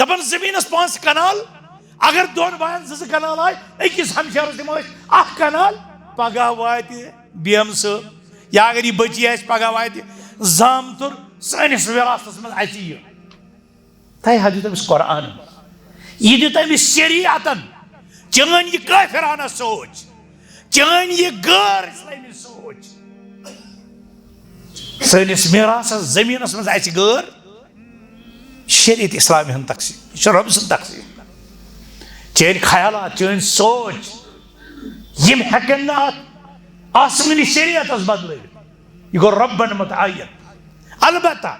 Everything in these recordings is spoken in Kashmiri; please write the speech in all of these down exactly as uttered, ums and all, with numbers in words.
دپان زٔمیٖنَس پانٛژھ کنال، اگر دۄن باین زٕ زٕ کنال آے، أکِس ہمشیرس دِمو أسۍ اکھ کنال، پگاہ واتہِ بی ایم صٲب، یا اگر یہِ بٔچی آسہِ، پگاہ واتہِ زامتُر سٲنِس وراثتس منٛز اَژِ یہِ۔ تۄہہِ حظ دیُت أمِس قرآن، یہِ دیُت أمِس شریعتن۔ چٲنۍ یہِ کٲفرانہ سونچ، چٲنۍ یہِ غٲر اسلٲمی سونچ، سٲنِس میراثس زٔمیٖنس منٛز اَژِ غٲر، شریعت اسلامی ہُنٛد تقسیٖم، یہِ چھُ رۄب سُنٛد تقسیٖم۔ چٲنۍ خیالات، چٲنۍ سونچ، یِم ہٮ۪کن نہٕ اتھ آسمٲنی شریعتس بدلٲوِتھ۔ یہِ گوٚو رۄبن متعین۔ البتہ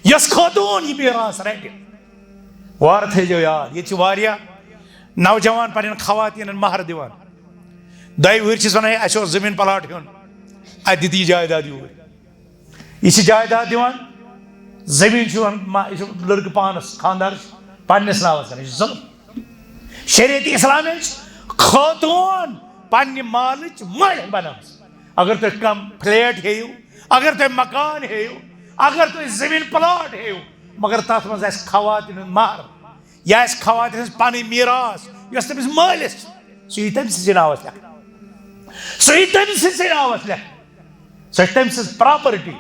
یۄس خاتوٗن یہِ میراث رٹہِ، وارٕ تھٲیزیو یاد، ییٚتہِ چھِ واریاہ نوجوان پننٮ۪ن خواتیٖنن مہر دِوان۔ دۄیہِ وٕہٕرۍ چھِس ونان، "ہے، اَسہِ اوس زٔمیٖن پلاٹ ہیوٚن، اَتہِ دِتہٕ یہِ جایداد یوٗرۍ۔" یہِ چھِ جایداد دِوان، زٔمیٖن چھُ یِوان، ما-، یہِ چھُ لٔڑکہٕ پانس، خانٛدارس پننِس ناوس کران، یہِ چھُ ظُلم۔ شریعت اسلامٕچ خاتوٗن پننہِ مالٕچ مٲلِک بنٲومٕژ۔ اگر تُہۍ کم فلیٹ ہیٚیِو، اگر تُہۍ مکان ہیٚیِو، اگر تُہۍ زٔمیٖن پلاٹ ہیٚیِو، مگر تتھ منٛز آسہِ خواتین ہُنٛد مہر، یا آسہِ خواتین ہٕنٛز پنٕنۍ میراث، یۄس تٔمِس مٲلِس چھِ، سُہ یی تٔمۍ سٕنٛدسٕے ناوس لیکھنہٕ۔ سُہ یی تٔمۍ سٕنٛدسٕے ناوس لیکھنہٕ۔ سۄ چھِ تٔمۍ سٕنٛز پراپرٹی۔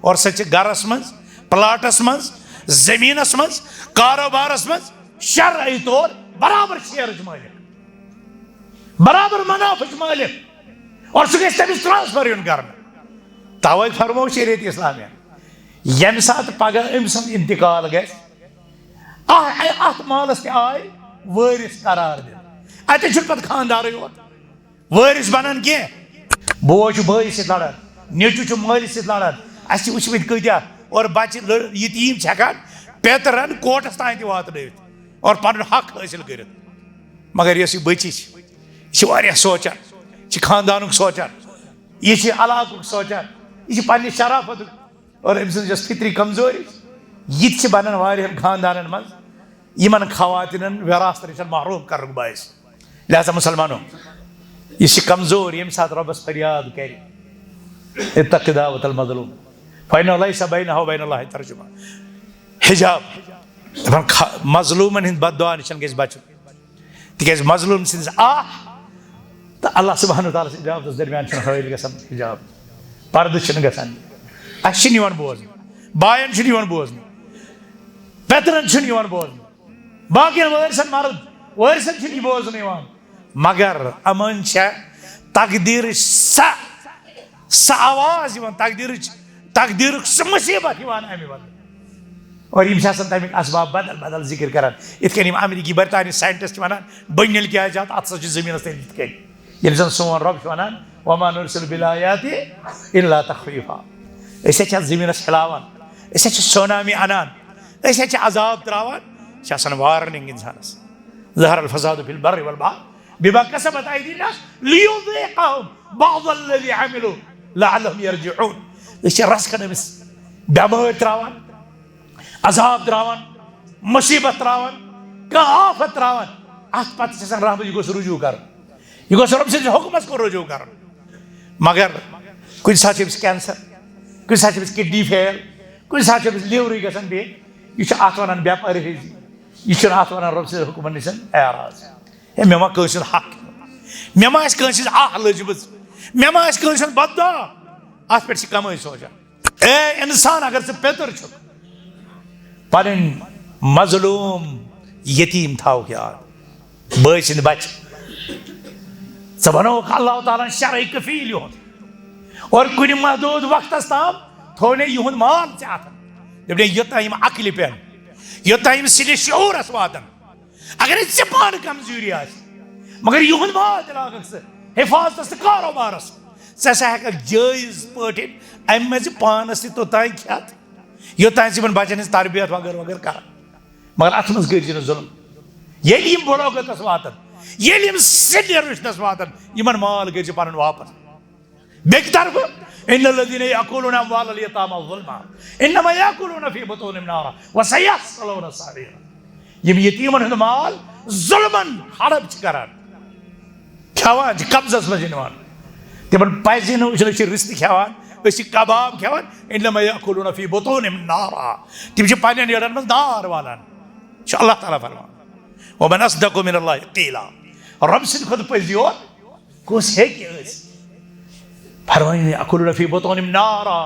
اور سۄ چھِ گرس منٛز، پلاٹس منٛز، زٔمیٖنس منٛز، کاروبارس منٛز شرعی طور برابر شیئرٕچ مٲلِک، برابر منافعٕچ مٲلِک۔ اور سُہ گژھِ تٔمِس ٹرانسفر یُن کرنہٕ۔ توے فرموو شریعت اسلامیہ، ییٚمہِ ساتہٕ پگاہ أمۍ سُنٛد انتقال گژھِ، آ-، اتھ مالس تہِ آے وٲرِث قرار دِنہٕ۔ اتہِ چھُنہٕ پتہٕ خانٛدارٕے یوت وٲرِث بنان کینٛہہ۔ بوے چھُ بٲیِس سۭتۍ لڑان، نیٚچوٗ چھُ مٲلِس سۭتۍ لڑان۔ اَسہِ چھِ وٕچھمٕتۍ کۭتیٛاہ، اور بچہِ لٔڑ-، یتیٖم چھِ ہٮ۪کان پیترن کوٹس تام تہِ واتنٲوِتھ اور پنُن حق حٲصِل کٔرِتھ۔ مگر یۄس یہِ بٔچی چھِ، یہِ چھِ واریاہ سونٛچان، یہِ چھِ خاندانُک سونٛچان، یہِ چھِ علاقُک سونٛچان، یہِ چھِ پننہِ شرافتُک۔ اور أمۍ سٕنٛز یۄس فطری کمزوری، یہِ تہِ چھِ بنان واریاہن خاندانن منٛز یِمن خواتینن وراثت نِش محروم کرنُک باعث۔ لہذا مسلمانو، یہِ چھِ کمزور، ییٚمہِ ساتہٕ رۄبس فریاد کرِ، "اتق دعوت المظلوم، فإنه ليس بينها وبين الله ترجمان۔" حجاب، دپان خ-، مظلومن ہٕنٛدِ بددعا نِش گژھِ بچُن۔ تِکیازِ مظلوم سٕنٛز آہ تہٕ اللہ سبحانہ و تعالیٰ سٕنٛدِ عبادتس درمیان چھُنہٕ حٲیِل گژھان حجاب، پردٕ چھُنہٕ گژھان۔ اَسہِ چھُنہٕ یِوان بوزنہٕ، باین چھُنہٕ یِوان بوزنہٕ، پیترن چھُنہٕ یِوان بوزنہٕ، باقین وٲرثن، مرد وٲرثن چھُنہٕ یہِ بوزنہٕ یِوان۔ مگر یِمن چھےٚ تقدیٖرٕچ سۄ سۄ آواز یِوان، تقدیٖرٕچ، تقدیٖرُک سُہ مُصیٖبت یِوان اَمہِ بدلہٕ۔ اور یِم چھِ آسان تَمِکۍ اسباب بدل بدل ذِکِر کران۔ یِتھ کٔنۍ یِم امریکی برطانوی ساینٹسٹ چھِ وَنان، بٔنۍ ییٚلہِ کیٛاہ زیادٕ، اَتھ سا چھُ زٔمیٖنَس تٔلۍ یِتھ کٔنۍ۔ ییٚلہِ زَن سون رۄب چھُ وَنان، "وما نرسل بالآیات الا تخویفا"، أسۍ ہا چھِ اَتھ زٔمیٖنَس ہِلاوان، أسۍ ہا چھِ سونامی اَنان، أسۍ ہا چھِ عذاب ترٛاوان، یہِ چھِ آسان وارنِنٛگ اِنسانَس۔ ظہر الفساد فی البر والبحر بما کسبت ایدی الناس لیذیقہم بعض الذی عملوا لعلہم یرجعون۔ أسۍ چھِ رژھ کھنٛڈ أمِس بٮ۪مٲرۍ ترٛاوان، عذاب ترٛاوان، مُصیٖبت ترٛاوان، کانٛہہ آفت ترٛاوان، اَتھ پتہٕ چھِ آسان رحمت، یہِ گوٚژھ رجوع کرُن، یہِ گوٚژھ رۄب سٕنٛدِس حُکمس کُن رجوع کرُن۔ مگر کُنہِ ساتہٕ چھِ أمِس کینسر، کُنہِ ساتہٕ چھِ أمِس کڈنی فیل، کُنہِ ساتہٕ چھِ أمِس لیورٕے گژھان بیٚیہِ۔ یہِ چھُ اَتھ وَنان بے پرہیزی، یہِ چھُنہٕ اَتھ وَنان رۄب سٕنٛدِ حُکمن نِش اعراض۔ ہے، مےٚ ما کٲنٛسہِ ہُنٛد حق، مےٚ ما آسہِ کٲنٛسہِ ہٕنٛز آہ لٔجمٕژ، مےٚ ما آسہِ کٲنٛسہِ ہُنٛد بددعا۔ اَتھ پٮ۪ٹھ چھِ کمٕے سونٛچان۔ اے انسان، اگر ژٕ پیٚتٕر چھُکھ، پنٕنۍ مظلوم یتیٖم تھاوُکھ یاد، بٲے سٕنٛدۍ بچہِ۔ ژٕ بنووُکھ اللہ تعالیٰ ہن شرعی کفیٖل یِہُنٛد، اور کُنہِ محدوٗد وقتس تام تھوو نے یِہُنٛد مال ژےٚ اتھن۔ دوٚپنے، یوٚتام یِم عقلہِ پٮ۪ن، یوٚتام یِم سِنہِ شعوٗرس واتن، اگرے ژےٚ پانہٕ کمزوری آسہِ، مگر یِہُنٛد مال تہِ لاگکھ ژٕ حفاظتس تہٕ کاروبارس۔ ژٕ ہسا ہٮ۪ککھ جٲیز پٲٹھۍ امہِ منٛزٕ پانس تہِ توٚتام کھٮ۪تھ، یوٚتام ژٕ یِمن بچن ہٕنٛز تربیت وغٲرٕ وغٲرٕ کرکھ۔ مگر اتھ منٛز کٔرۍ زِ نہٕ ظلم۔ ییٚلہِ یِم بلوغتس واتن، ییٚلہِ یِم سِنہِ رُشدس واتن، یِمن مال کٔرۍ زِ پنُن واپس۔ بیٚکہِ طرفہٕ، ان الذین یاکلون اموال الیتامی ظلما انما یاکلون فی بطونہم نارا وسیصلون سعیرا۔ یِم یتیٖمن ہُنٛد مال ظلمن ہڑپ چھِ کران، کھٮ۪وان چھِ، قبضس منٛز نِوان، تِمن پزِ نہٕ وٕچھُن، أسۍ چھِ رِستہٕ کھٮ۪وان، أسۍ چھِ کباب کھٮ۪وان، انما یاکلون فی بطونہم نارا، تِم چھِ پننٮ۪ن یٔڈن منٛز نار والان۔ چھُ اللہ تعالیٰ فرمان، ومن اصدق من اللہ قیلا۔ رۄب سٕنٛدِ کھۄتہٕ پٔزۍ یور کُس ہیٚکہِ ٲسِتھ؟ فرمٲیِن، یأکلون فی بطونہم نارا،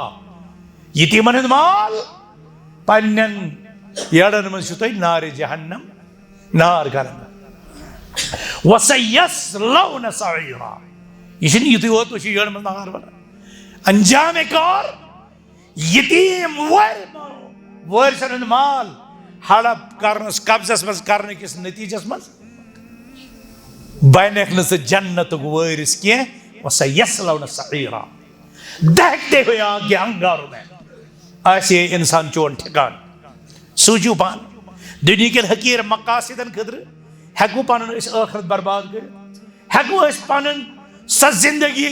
یتیٖمن ہُنٛد مال پننٮ۪ن یٔڑن منٛز چھُ تۄہہِ نارِ جہنم، نار گرم۔ وسیصلون سعیرا، یہِ چھُنہٕ یُتُے یوت، تُہۍ چھِو یٔڑ منٛز نار بنان۔ انجام کار، یتیٖم وٲرۍ، وٲرۍ سُنٛد مال ہڑپ کرنس، قبضس منٛز کرنہٕ کِس نتیٖجس منٛز بنکھ نہٕ ژٕ جنتُک وٲرِث کینٛہہ۔ وسیصلون سعیرا، دہتے ہوئے آگ کے انگاروں میں آسہِ یہِ انسان چون ٹھکان۔ سوٗنٛچِو پانہٕ، دُنیہکٮ۪ن حقیٖر مقاصدن خٲطرٕ ہٮ۪کو پنُن أسۍ ٲخرت برباد کٔرِتھ؟ ہٮ۪کو أسۍ پنٕنۍ سۄ زندگی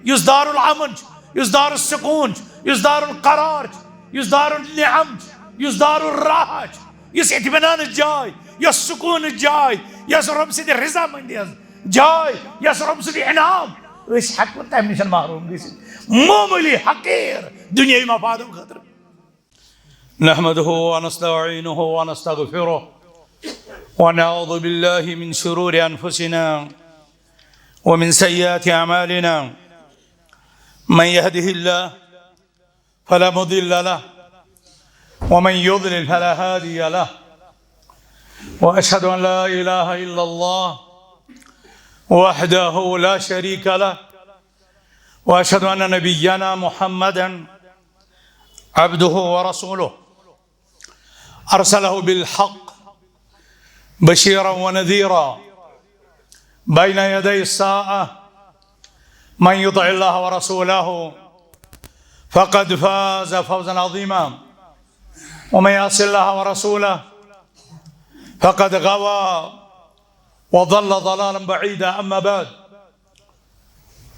یُس دارالامن چھُ، یُس دارالسکوٗن چھُ، یُس دارالقرار چھُ، یُس دارالنعم چھُ، یُس دارالراحہ چھُ، یُس اطمینانٕچ جاے، یۄس سکوٗنٕچ جاے، یۄس رۄب سٕنٛدِ رضامندی ہٕنٛز جاے، یۄس رۄب سٕنٛدِ انعام، أسۍ ہٮ۪کو تمہِ نِش محروم گٔژھِتھ؟ معموٗلی حقیٖر دُنیٲوی مفادو خٲطرٕ۔ نحمده ونستعينه ونستغفره ونعوذ بالله من شرور أنفسنا ومن سيئات أعمالنا. من يهده الله فلا مضل له ومن يضلل فلا هادي له. وأشهد أن لا إله إلا الله وحده لا شريك له. وأشهد أن نبينا محمدا عبده ورسوله أرسله بالحق بشيرا ونذيرا بين يدي الساعة. من يطع الله ورسوله فقد فاز فوزا عظيما ومن يعص الله ورسوله فقد غوى وضل ضلالا بعيدا. أما بعد،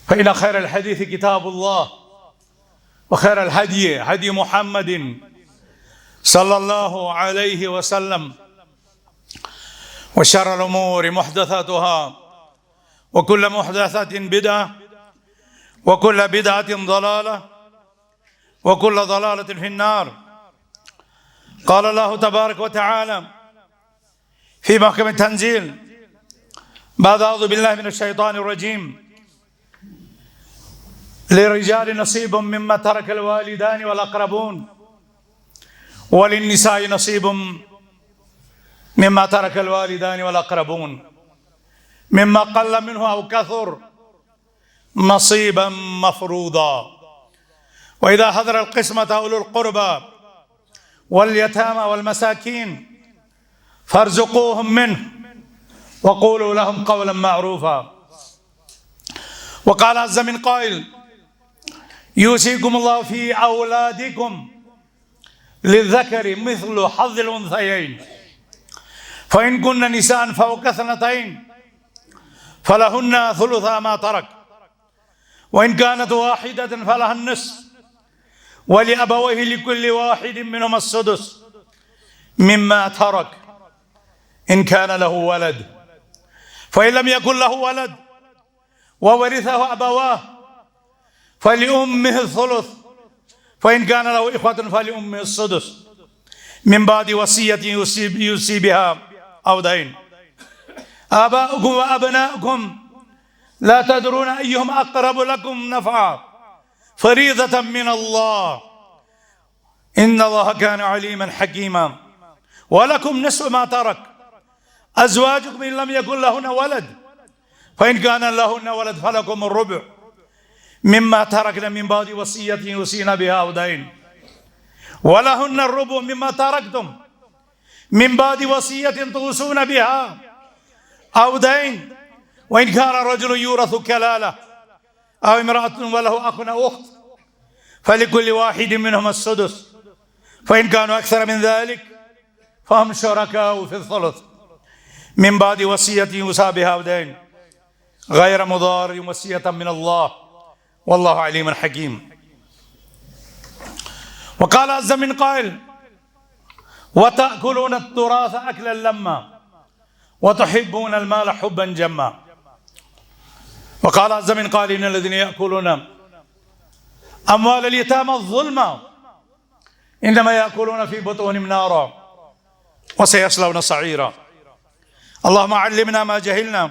فإن خير الحديث كتاب الله وخير الهدي هدي محمد صلى الله عليه وسلم وشر الأمور محدثاتها وكل محدثة بدعة وكل بدعة ضلالة وكل ضلالة في النار. قال الله تبارك وتعالى في محكم التنزيل بعد أعوذ بالله من الشيطان الرجيم: للرجال نصيب مما ترك الوالدان والأقربون وللنساء نصيب مما ترك الوالدان والأقربون مما قل منه أو كثر نصيبا مفروضا. وإذا حضر القسمة أولو القربى واليتامى والمساكين فارزقوهم منه وقولوا لهم قولا معروفا. وقال عز من قائل: يوصيكم الله في أولادكم للذكر مثل حظ الأنثيين فإن كن نساء فوق اثنتين فلهن ثلثا ما ترك وإن كانت واحدة فلها النصف ولأبويه لكل واحد منهما السدس مما ترك إن كان له ولد فإن لم يكن له ولد وورثه أبواه فلأمه الثلث فإن كان له إخوة فلأمه السدس من بعد وصية يوصي يوصي بها أو دين. آباؤكم وأبناؤكم لا تدرون أيهم أقرب لكم نفعا فريضة من الله إن الله كان عليما حكيما. ولكم نصف ما ترك أزواجكم إن لم يكن لهن ولد فإن كان لهن ولد فلكم الربع مما تركن من بعد وصية يوصين بها أو دين ولهن الربع مما تركتم من بعد وصية توصون بها أو دين وإن كان رجل يورث كلالة أو امرأة وله أخ أو أخت فلكل واحد منهما السدس فإن كانوا أكثر من ذلك فهم شركاء في الثلث من بعد وصية يوصى بها أو دين غير مضار وصية من الله والله عليم حكيم. وقال عز من قائل: وتأكلون التراث أكلا لما وتحبون المال حبا جما. وقال عز من قائل: إن الذين يأكلون أموال اليتامى ظلما إنما يأكلون في بطونهم نارا وسيصلون سعيرا. اللهم علمنا ما جهلنا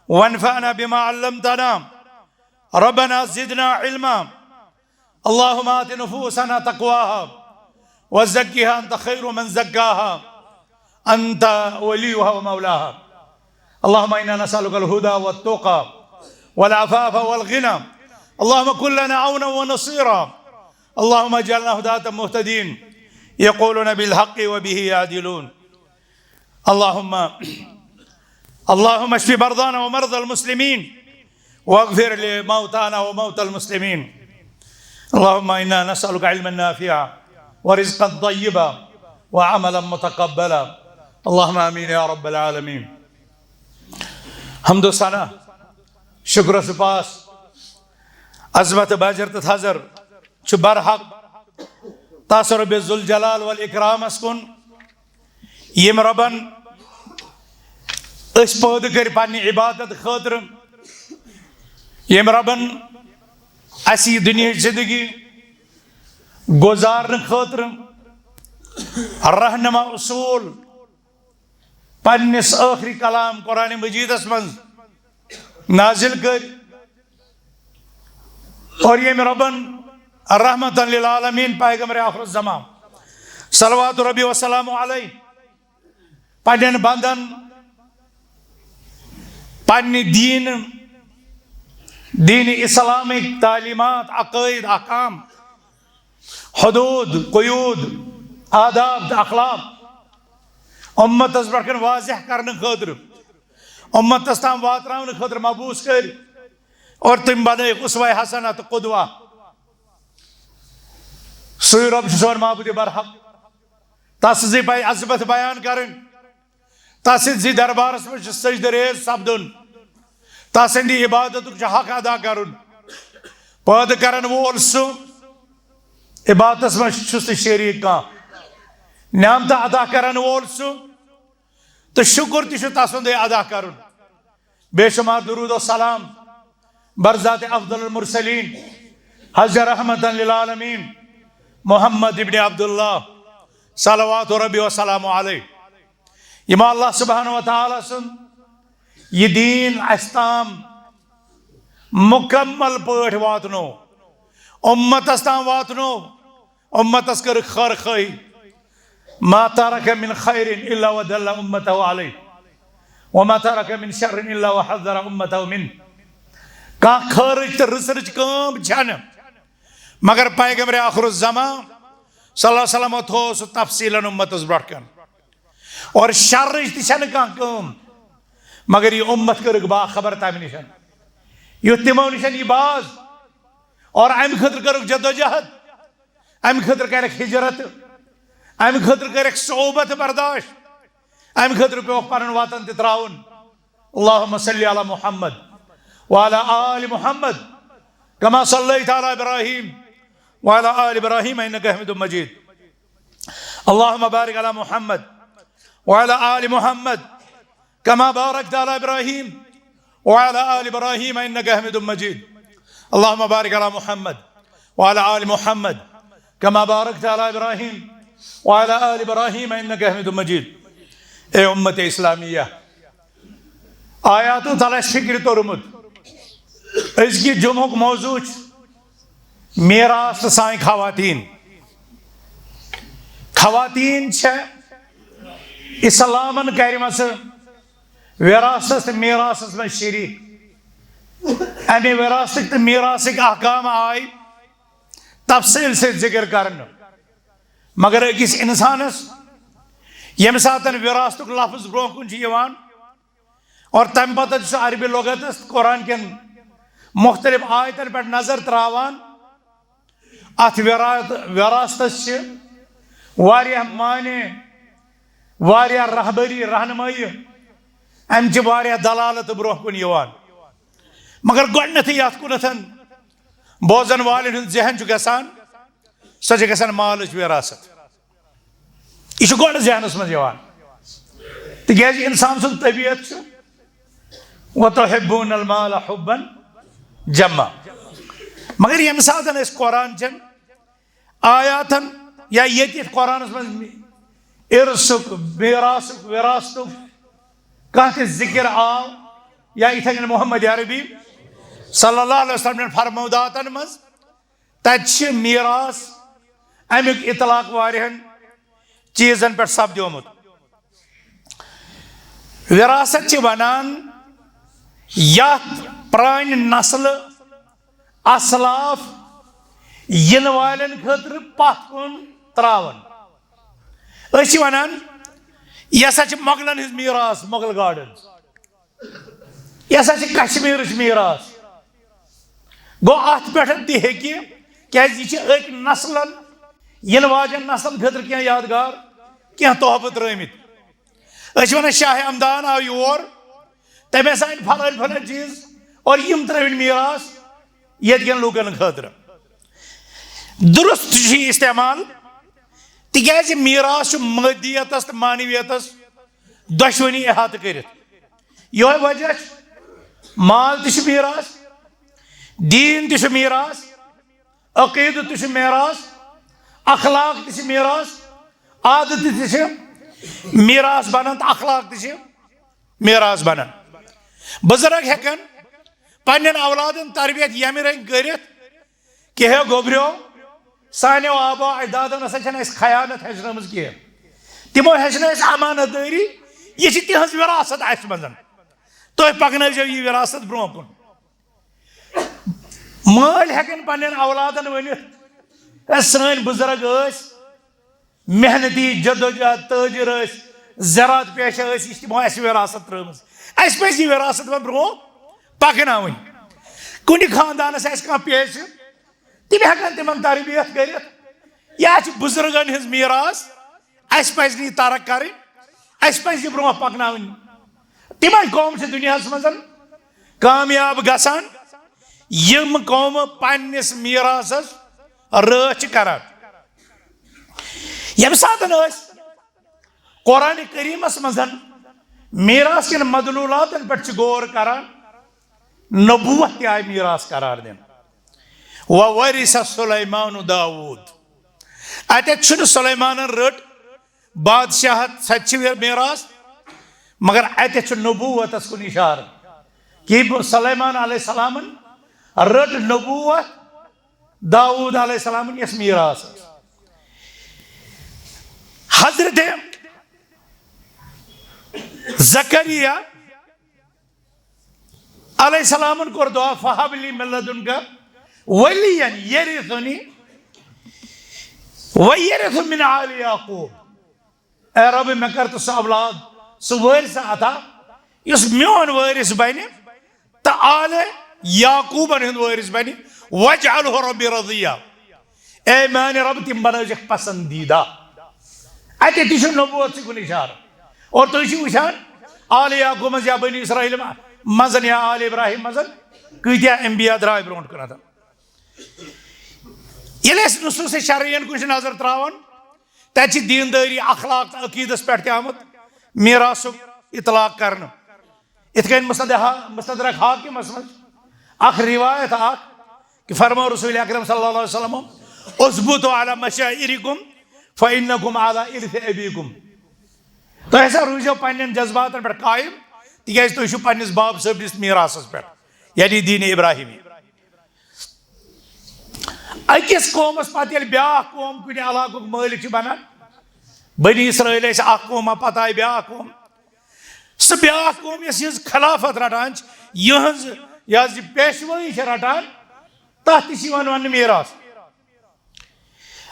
وانفعنا بما علمتنا. ربنا زدنا علما. اللهم آت نفوسنا تقواها وزكها أنت خير من زكاها أنت وليها ومولاها. اللهم إنا نسألك الهدى والتقى والعفاف والغنى. اللهم كن لنا عونا ونصيرا. اللهم اجعلنا هداة مهتدين يقولون بالحق وبه يعدلون. اللهم اللهم اشف مرضانا ومرضى المسلمين واغفر لموتانا وموتى المسلمين. اللهم إنا نسألك علما نافعا ورزقا طيبا وعملا متقبلا. اللهم آمين يا رب العالمين. حمد و ثنا، شکر و سپاس، عظمت باجر تہٕ تھزر چھُ برحق تس رب ذوالجلال والاکرامس کُن، ییٚمۍ رۄبن أسۍ پٲدٕ کٔرۍ پننہِ عبادت خٲطرٕ، ییٚمۍ رۄبن اسہِ یہِ دُنیاہٕچ زندگی گُزارنہٕ خٲطرٕ رہنما اصوٗل پننِس ٲخری کلام قرآن مجیدس منٛز نازل کٔرۍ، اور ییٚمۍ رۄبن رحمتن للعالمین پیغمبر آخر الزمان صلوات ربی وسلام علیہ پننٮ۪ن بندن پننہِ دین، دین اسلامٕکۍ تعلیمات، عقائد، احکام، حدود، قیود، آداب تہٕ اخلاق امتس برٛونٛہہ کَنہِ واضح کرنہٕ خٲطرٕ، امتس تام واتناونہٕ خٲطرٕ مبعوث کٔرۍ اور تِم بنٲیِکھ اسوہ حسنہ تہٕ قدوہ۔ سُے رۄب چھُ سون معبود برحق، تس سٕنٛزٕے پزِ عظمت بیان کرٕنۍ۔ تس سٕنٛدِسٕے دربارس منٛز چھُ سجدٕ ریز سپدُن، تس سٕنٛدِ عبادتُک چھُ حق ادا کرُن۔ پٲدٕ کرن وول سُہ، عبادتس منٛز چھُس نہٕ شریٖک کانٛہہ۔ نعمتہٕ عطا کرن وول سُہ، تہٕ شُکر تہِ چھُ تسُنٛدُے ادا کرُن۔ بے شمار درود و سلام بر ذات افضل المرسلین، حضرت رحمت للعالمین، محمد ابن عبداللہ، صلوات ربی و سلام علیہ، یِمو اللہ سبحانہ و تعالیٰ سُنٛد یہِ دین اسہِ تام مکمل پٲٹھۍ واتنو، امتس تام واتنو، امتس کٔر خٲر خٲہی۔ ما ترک من خیر الا ودل امته علیہ، وما ترک من شر الا وحذر امته منہ۔ کانٛہہ خٲرٕچ تہٕ رٕژرٕچ کٲم چھنہٕ، مگر پیغمبر آخر الزمان صلی اللہ علیہ وسلم تھوو سُہ تفصیلاً امتس برٛونٛہہ کَن۔ اور شرٕچ تہِ چھنہٕ کانٛہہ کٲم، مگر یہِ امت کٔرٕکھ باخبر تمہِ نِش، یُتھ تِمو نِش یہِ باز۔ اور امہِ خٲطرٕ کٔرٕکھ جدوجہد، امہِ خٲطرٕ کرکھ ہجرت، امہِ خٲطرٕ کرکھ صعوبت برداشت، امہِ خٲطرٕ پیوکھ پنُن وطن تہِ ترٛاوُن۔ اللهم صل على محمد وعلى آل محمد كما صليت على إبراهيم وعلى آل إبراهيم إنك حميد مجيد. اللهم بارك على محمد وعلى آل محمد كما باركت على إبراهيم وعلى آل إبراهيم إنك حميد مجيد. اللهم بارك على محمد وعلى آل محمد كما باركت على إبراهيم وعلى آل إبراهيم إنك حميد مجيد. اے امت اسلامیہ، آیاتو تل آسہِ فکرِ توٚرمُت، أزکہِ جمعُک موضوع چھُ میراث تہٕ سانہِ خواتین۔ خواتین چھےٚ اسلامن کریمژٕ وراثتس تہٕ میراثس منٛز شریک۔ امہِ وراثتٕکۍ تہٕ میراثٕکۍ احکام آے تفصیل سۭتۍ ذکر کرنہٕ، مگر أکِس انسانس ییٚمہِ ساتن وراثتُک لفظ برونٛہہ کُن چھُ یِوان، اور تمہِ پتہٕ چھُ سُہ عربی لغتس تہٕ قرآن کٮ۪ن مختلف آیتن پٮ۪ٹھ نظر تراوان۔ اتھ وراث-، وراثتس چھِ واریاہ معنی، واریاہ رہبری، رہنمٲیی، امہِ چھِ واریاہ دلالت برونٛہہ کُن یِوان۔ مگر گۄڈٕنیتھٕے یتھ کُنتھ بوزن والٮ۪ن ہُنٛد ذہن چھُ گژھان، سۄ چھِ گژھان مالٕچ وراثت۔ یہِ چھُ گۄڈٕ ذہنس منٛز یِوان، تِکیازِ انسان سُنٛد طبیعت چھُ، "وتحبون المال حبا جما"۔ مگر ییٚمہِ ساتہٕ أسۍ قرآن چٮ۪ن آیاتن یا ییٚتہِ یتھ قرآنس منٛز ارثُک، میراثُک، وراثتُک کانٛہہ تہِ ذکر آو، یا یِتھے کٔنۍ محمد عربی صلی اللہ علیہ وسلم نٮ۪ن فرموداتن منٛز، تتہِ چھِ میراث امیُک اطلاق واریاہن چیزن پٮ۪ٹھ سپدیومُت۔ وراثت چھِ ونان یتھ پرانہِ نسلہٕ، اسلاف، یِنہٕ والٮ۪ن خٲطرٕ پتھ کُن تراون۔ أسۍ چھِ ونان، یہِ ہسا چھِ مۄغلن ہٕنٛز میراث، مۄغل گارڈنز۔ یہِ ہسا چھِ کشمیرٕچ میراث۔ گوٚو، اتھ پٮ۪ٹھ تہِ ہیٚکہِ، کیازِ یہِ چھِ أکۍ نسلن، یِنہٕ واجٮ۪ن نسلن خٲطرٕ کینٛہہ یادگار، کینٛہہ تحفہٕ ترٲومٕتۍ۔ أسۍ چھِ ونان، شاہ ہمدان آو یور، تٔمۍ ہسا أنۍ فلٲنۍ فلٲنۍ چیز اور یِم ترٲوِن میراث ییٚتہِ کٮ۪ن لوٗکن خٲطرٕ۔ درست چھُ یہِ استعمال، تِکیازِ میراث چھُ مادیتس تہٕ معنویتس دۄشوٕنی احاطہٕ کٔرِتھ۔ یِہوٚے وجہ چھُ، مال تہِ چھُ میراث، دیٖن تہِ چھُ میراث، عقیدٕ تہِ چھُ میراث، اخلاق تہِ چھِ میراث، عادتہٕ تہِ چھِ میراث بنان تہٕ اخلاق تہِ چھِ میراث بنان۔ بزرگ ہٮ۪کن پننٮ۪ن اولادن تربیت ییٚمہِ رنگۍ کٔرِتھ کہ ہے گوٚبریو، سانیو آبا اجدادو نسا چھنہٕ اسہِ خیانت ہیٚچھنٲومٕژ کینٛہہ۔ تِمو ہیٚچھنٲو اسہِ امانت دٲری، یہِ چھِ تِہنٛز وراثت اسہِ منٛز۔ تُہۍ پکنٲوزیو یہِ وراثت برونٛہہ کُن۔ مٲلۍ ہیٚکن پننٮ۪ن اولادن ؤنِتھ، "ہے، سٲنۍ بزرگ ٲسۍ محنتی، جدوجہد، تٲجر ٲسۍ، زراعت پیشہ ٲسۍ، یہِ چھِ تِمو اسہِ وراثت ترٲومٕژ۔ اسہِ پزِ یہِ وراثت وۄنۍ برونٛہہ پکناوٕنۍ۔" کُنہِ خاندانس آسہِ کانٛہہ پیشہٕ، تِم ہیٚکن تِمن تربیت کٔرِتھ۔ یہِ چھِ بزرگن ہٕنٛز میراث، اسہِ پزِ نہٕ یہِ ترک کرٕنۍ، اسہِ پزِ یہِ برونٛہہ پکناوٕنۍ۔ تِمے قوم چھِ دُنیاہس منٛز کامیاب گژھان، یِم قومہٕ پننِس میراثس رٲچھ چھِ کران۔ ییٚمہِ ساتہٕ أسۍ قرآن کریمس منٛز میراث کٮ۪ن مدلولاتن پٮ۪ٹھ چھِ غور کران، نبوت تہِ آیہِ میراث قرار دِنہٕ۔ "وورث سلیمان داوود"۔ اتٮ۪تھ چھُنہٕ سلیمانن رٔٹ بادشاہت، سۄ تہِ چھِ میراث، مگر اتٮ۪تھ چھُ نبوتس کُن اشارٕ کہ سلیمان علیہ السلامن رٔٹ نبوت داوود علیہ السلامن یۄس میراث ٲس۔ حضرت زکریا علیہ السلامن کوٚر دعا، "فہب لی من لدنک ولیا یرثنی ویرث من آل یعقوب"۔ اے رب، مےٚ کر تہٕ سُہ اولاد، سُہ وٲرث عطا، یُس میون وٲرث بنہِ تہٕ آل یعقوبن ہُنٛد وٲرث بنہِ۔ "واجعلہ ربی رضیا"۔ اے میانہِ رب، تِم بنٲوزیکھ پسندیدہ۔ اتہِ تہِ چھُ نبوت سۭتۍ کُن اشارٕ۔ اور تُہۍ چھِو وٕچھان، آل یعقوب منٛز یا بنی اسرائیل منٛز یا آل ابراہیم منٛز کۭتیاہ انبیاء درٛاے برونٛٹھ کُن۔ ییٚلہِ أسۍ نصوص شرعین کُن چھِ نظر تراوان، تتہِ چھِ دیندٲری، اخلاق تہٕ عقیدس پٮ۪ٹھ تہِ آمُت میراثُک اطلاق کرنہٕ۔ یِتھ کٔنۍ مستدرک حا-، مستدرک حاکمس منٛز اکھ روایت اکھ کہ فرمو رسول اکرم صلی اللہ علیہ وسلم، "اثبتوا علی مشاعرکم فانکم علی ارث ابیکم"۔ تُہۍ ہسا روٗزیو پننٮ۪ن جذباتن پٮ۪ٹھ قائم، تِکیازِ تُہۍ چھِو پننِس باب صٲبنِس میراثس پٮ۪ٹھ، یعنی دین ابراہیمی۔ أکِس قومس پتہٕ ییٚلہِ بیٛاکھ قوم کُنہِ علاقُک مٲلِک چھُ بنان، بنی اسرائیل ٲسۍ اکھ قوم، پتہٕ آیہِ بیٛاکھ قوم۔ سُہ بیٛاکھ قوم یۄس یِہٕنٛز خلافت رٹان چھِ، یِہٕنٛز، یہِ حظ یہِ پیشوٲیی چھِ رٹان، تتھ تہِ چھِ یِوان وننہٕ میراث۔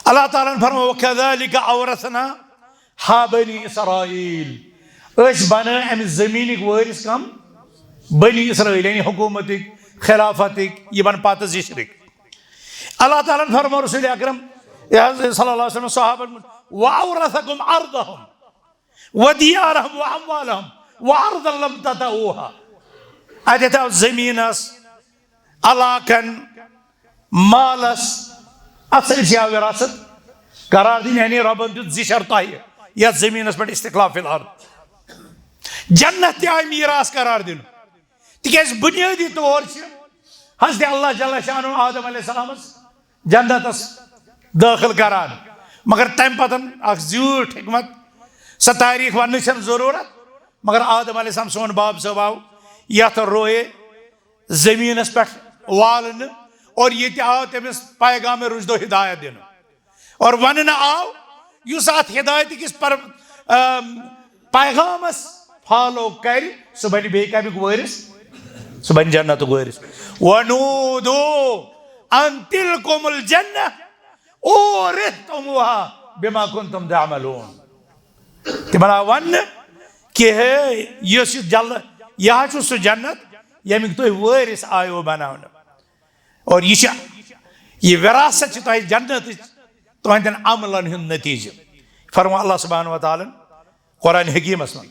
اللہ تعالیٰ ہن فرموو، "وَكَذَلِكَ أَوْرَثْنَاهَا بَنِي إِسْرَائِيلَ"۔ أسۍ بنٲے امہِ زمینٕکۍ وٲرث کم؟ بنی اسرائیل، یعنی حکومتٕکۍ، خلافتٕکۍ، یِمن پتہٕ زِشرٕکۍ۔ اللہ تعالیٰ ہن فرموو رسول اکرم، یہِ حظ صلی اللہ علیہ وسلم صحابن، "وَأَوْرَثَكُمْ أَرْضَهُمْ وَدِيَارَهُمْ وَأَمْوَالَهُمْ وَأَرْضًا لَمْ تَطَئُوهَا"۔ اتٮ۪تھ آو زمینس، علاقن، مالس، اتھ سۭتۍ چھِ آو وراثت قرار دِنہٕ، یعنی رۄبن دیُت زِشر تۄہہِ یتھ زمینس پٮ۪ٹھ، استخلاف الارض۔ جنت تہِ آیہِ میراث قرار دِنہٕ، تِکیازِ بنیٲدی طور چھِ حضرت اللہ جل شانہ آدم علیہ السلامس جنتس دٲخل کران۔ مگر تمہِ پتن اکھ زیوٗٹھ حکمت، سۄ تاریخ وننٕچ چھنہٕ ضروٗرت، مگر آدم علیہ السلام، سون باب صٲب، آو یتھ روئے زمینس پٮ۪ٹھ والنہٕ، اور ییٚتہِ آو تٔمِس پیغام رشد و ہدایت دِنہٕ، اور وننہٕ آو، یُس اتھ ہدایت کِس پر-، ام، پیغامس فالو کرِ، سُہ بنہِ بیٚیہِ کمیُک وٲرث، سُہ بنہِ جنتُک وٲرث۔ ونودو ان تلکم الجنہ اورثتموها بما کنتم تعملون۔ تِمن آو وننہٕ کہِ ہے، یُس یہِ جل-، یہِ حظ چھُ سُہ جنت، ییٚمیُک تُہۍ وٲرث آیو بناونہٕ۔ اور یہِ چھِ، یہِ وراثت چھِ تۄہہِ جنتٕچ، تُہنٛدٮ۪ن عملن ہُنٛد نتیجہٕ۔ فرموو اللہ سبحانہ و تعالیٰ ہن قرآن حکیمس منٛز،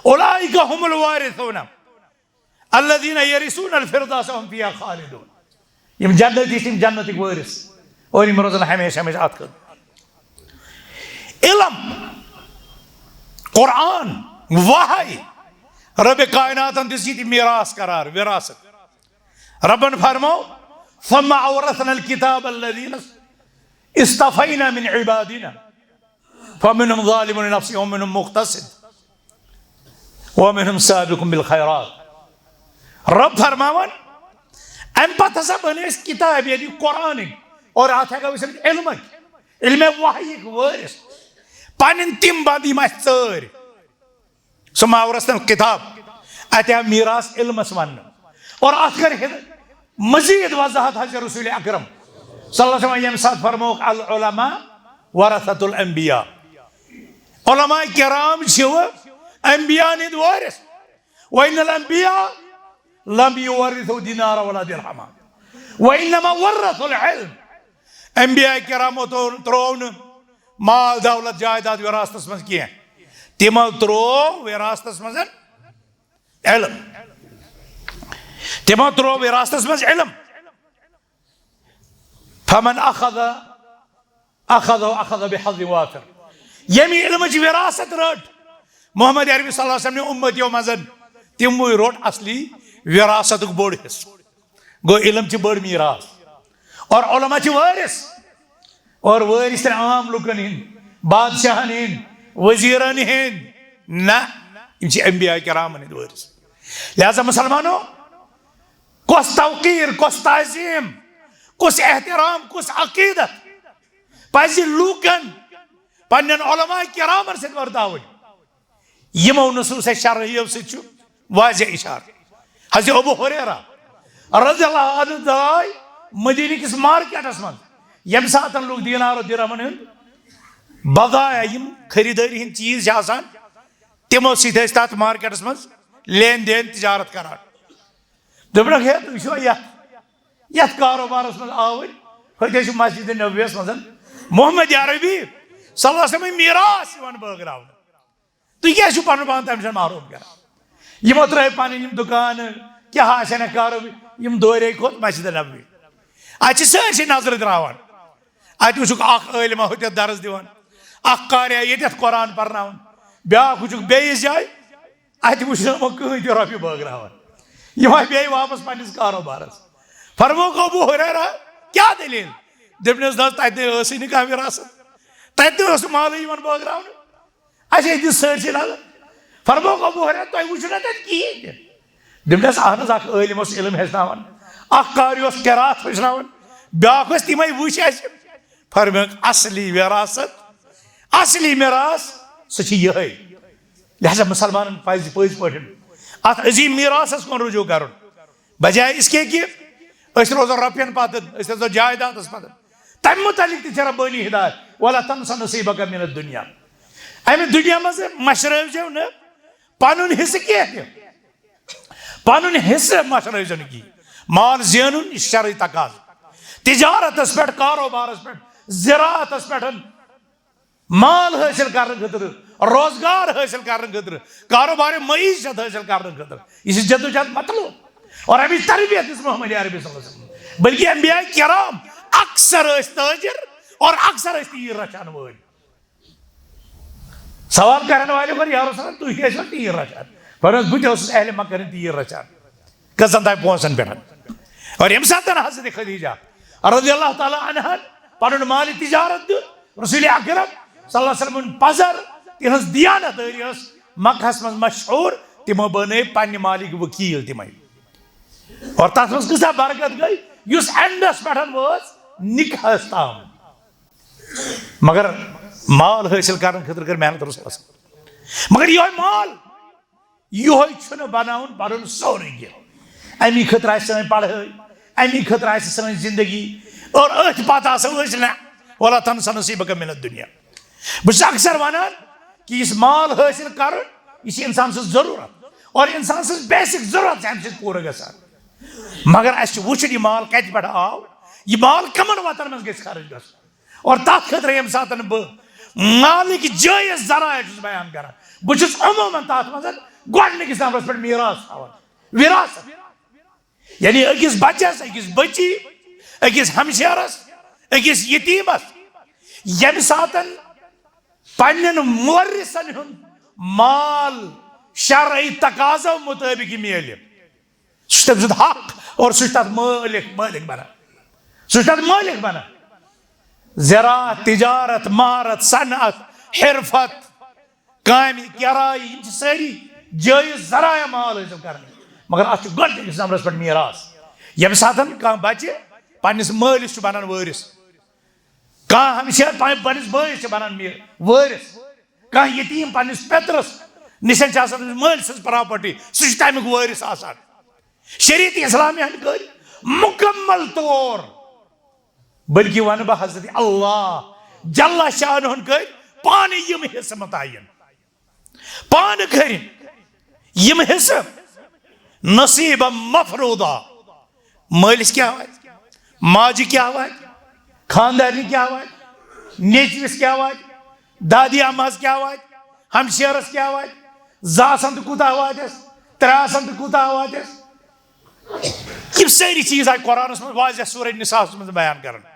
اولئک هم الوارثون الذین یرثون الفردوس هم فیها خالدون۔ یِم جنتی چھِ، یِم جنتٕکۍ وٲرث، اور یِم روزن ہمیشہ ہمیشہ اتھ خٲطرٕ۔ علم، قرآن، وحی، رب کائناتن دِژ یہِ تہِ میراث قرار، وراثت۔ ربن فرموو، ثم اورثنا الکتاب الذین اصطفینا من عبادنا فمنهم ظالم لنفسه ومنهم مقتصد ومنهم سابق بالخيرات۔ رب فرماوان، امہِ پتہٕ ہسا بنٲے اسہِ کتاب، یعنی قرآنٕکۍ، اور اتھ ہٮ۪کو أسۍ ؤنِتھ علمٕکۍ، علم وحیِکۍ وٲرث، پنٕنۍ تِم بندٕ یِم اسہِ ژٲرۍ۔ ثم اورثنا الکتاب، اتہِ آو میراث علمس وننہٕ، اور اتھ کر ہد-، مزید وضاحت حضرت رسول اکرم صلی اللہ علیہ وسلم ییٚمہِ ساتہٕ فرمووُکھ، العلماء ورثۃ الانبیاء، علماء کرام چھِ انبیاء ہٕنٛدۍ وٲرث۔ وان الانبیاء لم یورثوا دینارا ولا درہما وانما ورثوا العلم۔ انبیاء کرامو تو-، ترٛوو نہٕ مال دولت جائیداد وراثتس منٛز کینٛہہ، تِمو ترٛوو وراثتس منٛز علم۔ تِمو ترٛوو وراثتس منٛز علم۔ فمن اخذ اخذ اخذ بحظ وافر۔ ییٚمہِ علمٕچ وراثت رٔٹ محمد عربی صلی اللہ علیہ وسلم نہِ امتیو منٛز، تِموٕے روٚٹ اصلی وراثتُک بوٚڑ حصہٕ۔ گوٚو علم چھِ بٔڑ میراث، اور علماء چھِ وٲرث، اور وٲرث چھِنہٕ عام لُکن ہٕنٛدۍ، بادشاہن ہٕنٛدۍ، وزیرن ہٕنٛدۍ، نہ، یِم چھِ انبیاء کرامن ہٕنٛدۍ وٲرث۔ لہذا مسلمانو، کۄس توقیر، کۄس تعظیم، کُس احترام، کُس عقیدت پزِ لوٗکن پننٮ۪ن علماء کرامن سۭتۍ ورتاوٕنۍ؟ یِمو نصوص شرعیو سۭتۍ چھُ واضح اشارٕ۔ حضرت ابو ہریرہ رضی اللہ عنہ درٛاے مدیٖنہٕ کِس مارکیٹس منٛز، ییٚمہِ ساتہٕ لوٗکھ دینار و درہمن ہُنٛد بضایا، یِم خریدٲری ہٕنٛدۍ چیٖز چھِ آسان، تِمو سۭتۍ ٲسۍ تتھ مارکیٹس منٛز لین دین، تجارت کران۔ دوٚپنکھ، ہے، تُہۍ چھِوا یتھ، یتھ کاروبارس منٛز آوٕرۍ؟ ہوٚتہِ ٲسِو مسجد نبویس منٛز محمد عربی صلی اللہ علیہ وسلم میراث یِوان بٲگراونہٕ۔ تُہۍ کیٛازِ چھِو پنُن پان تمہِ سۭتۍ محروم کران؟ یِمو ترٲے پنٕنۍ یِم دُکانہٕ، کیٛاہ آسن کاروبار، یِم دورے کھوٚت مسجد نبوی۔ اتہِ چھِ سٲرسٕے نظرِ تراوان۔ اتہِ وٕچھُکھ اکھ عٲلمہ ہوٚتٮ۪تھ درس دِوان، اکھ قاریا ییٚتٮ۪تھ قرآن پرناوان، بیٛاکھ وٕچھُکھ بیٚیِس جایہِ، اتہِ وٕچھ نہٕ یِمو کٕہٕنۍ تہِ رۄپیہِ بٲگراوان۔ یِم آیہِ بیٚیہِ واپس پننِس کاروبارس۔ فرمووُکھ ابو ہریرہ، کیٛاہ دٔلیٖل؟ دوٚپنس، نہ حظ، تتہِ نَے ٲسٕے نہٕ کانٛہہ وراثت، تتہِ تہِ اوس نہٕ مالٕے یِوان بٲگراونہٕ۔ اچھا، یہِ دِژ سٲرسٕے نظر۔ فرمووُکھ ابو ہریرہ، تۄہہِ وٕچھِو نہ تَتہِ کِہیٖنۍ تہِ؟ دوٚپنَس، اہن حظ، اکھ عٲلِم اوس علم ہیٚچھناوان، اکھ قاری اوس قرات ہیٚچھناوان، بیٛاکھ اوس تِمَے وٕچھ اَسہِ۔ فرمووُکھ، اصلی وراثت، اصلی میراث، سُہ چھِ یِہوٚے۔ لہذا مسلمانن پزِ پٔزۍ پٲٹھۍ اتھ عظیٖم میراثس کُن رجوع کرُن۔ بجائے اس کے کہ أسۍ روزو رۄپین پتہٕ، أسۍ روزو جائیدادس پتہٕ۔ تمہِ متعلق تہِ چھِ ربٲنی ہدایت، "ولا تنس نصیبک من الدنیا"۔ امہِ دُنیا منٛز مشرٲوزیو نہٕ پنُن حصہٕ کینٛہہ تہِ۔ پنُن حصہٕ مشرٲوزیو نہٕ کِہیٖنۍ۔ مال زینُن، یہِ چھُ شرعی تقاضہٕ۔ تجارتس پٮ۪ٹھ، کاروبارس پٮ۪ٹھ، زراعتس پٮ۪ٹھ، مال حٲصِل کرنہٕ خٲطرٕ، روزگار حٲصِل کرنہٕ خٲطرٕ، کاروبار معیشت حٲصِل کرنہٕ خٲطرٕ۔ یہِ چھِ جدوجہد مطلوب۔ اور اَمِچ تربیت دِژ محمد عربی صلی اللہ علیہ وسلم۔ بلکہ انبیاء کرام اکثر ٲسۍ تاجر اور اکثر ٲسۍ تیٖر رچھن وٲلۍ۔ سوال کرن والے کوٚر، "یا رسول اللہ، تُہۍ کیٛازِ چھِو تیٖر رچھان؟" فرمووُس، "بہٕ تہِ اوسُس اہل مکہ ہُنٛد تیٖر رچھان، قٕسطن تام پونٛسن پٮ۪ٹھ۔" اور ییٚمہِ ساتہٕ حضرت خدیجہ رضی اللہ تعالیٰ عنہن پنُن مال تجارت دیُت، رسول اکرم صلی اللہ علیہ وسلمن پزر تِہنٛز دیانت دٲری ٲس مکہس منٛز مشہوٗر، تِمو بنٲے پننہِ مالٕکۍ وکیل تِمے۔ اور تتھ منٛز کۭژاہ برکت گٔے، یُس اینڈس پٮ۪ٹھ وٲژ نکاحس تام۔ مگر مال حٲصِل کرنہٕ خٲطرٕ کٔر محنت رسولس۔ مگر یِہوٚے مال، یِہوٚے چھُنہٕ بناوُن پنُن سورُے کینٛہہ۔ امی خٲطرٕ آسہِ سٲنۍ پڑھٲے، امی خٲطرٕ آسہِ سٲنۍ زندگی، اور أتھۍ پتہٕ آسو أسۍ نہ، ولا تنس نصیبک من الدنیا۔ بہٕ چھُس اکثر ونان کہِ یُس مال حٲصِل کرُن، یہِ چھِ انسان سٕنٛز ضروٗرت، اور انسان سٕنٛز بیسک ضروٗرت چھِ امہِ سۭتۍ پوٗرٕ گژھان۔ مگر اسہِ چھُ وٕچھُن، یہِ مال کتہِ پٮ۪ٹھ آو، یہِ مال کمن وتن منٛز گژھِ خرٕچ گژھُن۔ اور تتھ خٲطرٕ ییٚمہِ ساتہٕ بہٕ مالٕکۍ جٲیز ذرایع چھُس بیان کران، بہٕ چھُس عموٗماً تتھ منٛز گۄڈٕنِکِس نمبرس پٮ۪ٹھ میراث تھاوان، وراثت۔ یعنی أکِس بچس، أکِس بچی، أکِس ہمشیرس، أکِس یتیٖمس ییٚمہِ ساتہٕ پننٮ۪ن مورثن ہُنٛد مال شرعی تقاضو مطٲبق میلہِ، سُہ چھُ تٔمۍ سُنٛد حق، اور سُہ چھُ تتھ مٲلِک، مٲلِک بنان۔ سُہ چھُ تتھ مٲلِک بنان۔ زراعت، تجارت، مہارت، صنعت، حرفت، کامہِ، کرایہِ، یِم چھِ سٲری جٲیز ذرایع مال حٲصِل کرنٕکۍ۔ مگر اتھ چھُ گۄڈٕنِکِس نمبرس پٮ۪ٹھ میراث۔ ییٚمہِ ساتہٕ کانٛہہ بچہِ پننِس مٲلِس چھُ بنان وٲرِث، کانٛہہ ہمشیر پننِس بٲیِس چھُ بنان می-، وٲرِث، کانٛہہ یتیٖم پننِس پیترس نِش چھِ آسان مٲلۍ سٕنٛز پراپرٹی، سُہ چھُ تمیُک وٲرِث آسان۔ شریعت اسلامی ہن کٔرۍ مکمل طور، بلکہِ ونہٕ بہٕ حضرت اللہ جل شانہن کٔرۍ پانہٕ یِم حصہٕ متعین۔ پانہٕ کٔرِن یِم حصہٕ نصیبہ مفروضہ۔ مٲلِس کیٛاہ واتہِ؟ ماجہِ کیٛاہ واتہِ؟ خاندارنہِ کیٛاہ واتہِ؟ نیٚچوِس کیٛاہ واتہِ؟ دادی اماہس کیٛاہ واتہِ؟ ہمشیرس کیٛاہ واتہِ؟ زٕ آسن تہٕ کوٗتاہ واتٮ۪س؟ ترٛےٚ آسن تہٕ کوٗتاہ واتٮ۪س؟ یِم سٲری چیٖز آیہِ قرآنس منٛز واضح سورہ نساء منٛز بیان کرنہٕ۔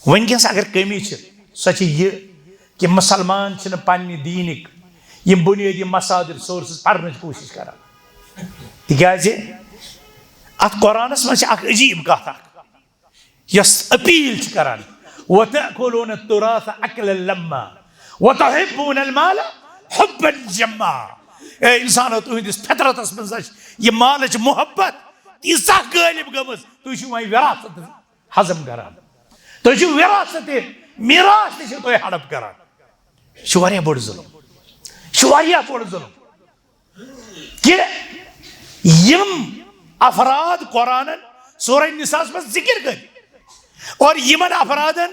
وٕنکیٚنس اگر کمی چھِ، سۄ چھِ یہِ کہِ مسلمان چھِنہٕ پننہِ دیٖنٕکۍ یِم بُنیٲدی مصادر، سورسز پرنٕچ کوٗشِش کران۔ تِکیازِ اتھ قرآنس منٛز چھِ اکھ عجیٖب کتھ اکھ، یۄس اپیل چھِ کران، "وتأكلون التراث أكلا لما وتحبون المال حبا جما"۔ اے انسانو، تُہنٛدِس فطرتس منٛز چھِ یہِ مالٕچ محبت تیٖژاہ غٲلب گٔمٕژ، تُہۍ چھِو وۄنۍ وراثت ہضم کران۔ تُہۍ چھِو وراثت تہِ، میراث تہِ چھِو تُہۍ ہڑپ کران۔ یہِ چھُ واریاہ بوٚڑ ظلم۔ یہِ چھُ واریاہ بوٚڑ ظلم کہِ یِم افراد قرآنن سورہ نساء منٛز ذکر کٔرۍ اور یِمن افرادن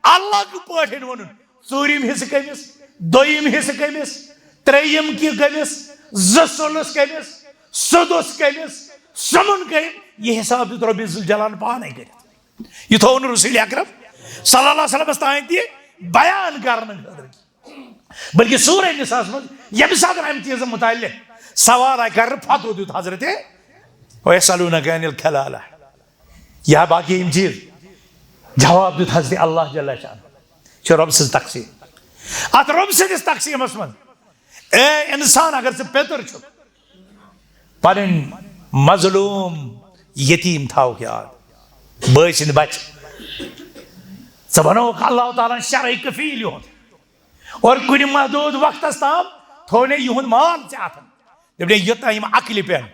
الگ پٲٹھۍ ووٚنُن، ژوٗرِم حصہٕ کٔمِس، دوٚیِم حصہٕ کٔمِس، ترٛیٚیِم کہِ کٔمِس، زٕ ثلث کٔمِس، سدس کٔمِس، سمن کٔمۍ، یہِ حساب دیُت رۄبِ ذوالجلال پانے کٔرِتھ۔ یہِ تھوٚو نہٕ رسول اکرم صلی اللہ علیہ وسلمس تام تہِ بیان کرنہٕ خٲطرٕ کینٛہہ۔ بلکہ سورہ نساء منٛز ییٚمہِ ساتہٕ امہِ چیٖزٕ متعلق سوال آیہِ کرنہٕ، فتویٰ دیُت حضرت، "ویسألونک عن الکلالہ"، یا باقی یِم چیٖز، جواب دیُت حضرت اللہ جل شانہ۔ چھُ رۄب سٕنٛز تقسیٖم۔ اتھ رۄب سٕنٛدِس تقسیٖمس منٛز، اے انسان، اگر ژٕ پیٚتٕر چھُکھ، پنٕنۍ مظلوم یتیٖم تھاوُکھ یاد، بٲے سٕنٛدۍ بچہِ۔ ژٕ بنووُکھ اللہ تعالیٰ ہن شرعی کفیل یِہُنٛد، اور کُنہِ محدود وقتس تام تھوو نے یِہُنٛد مال ژےٚ اتھن۔ دوٚپنے، یوٚتام یِم عقلہِ پٮ۪ن،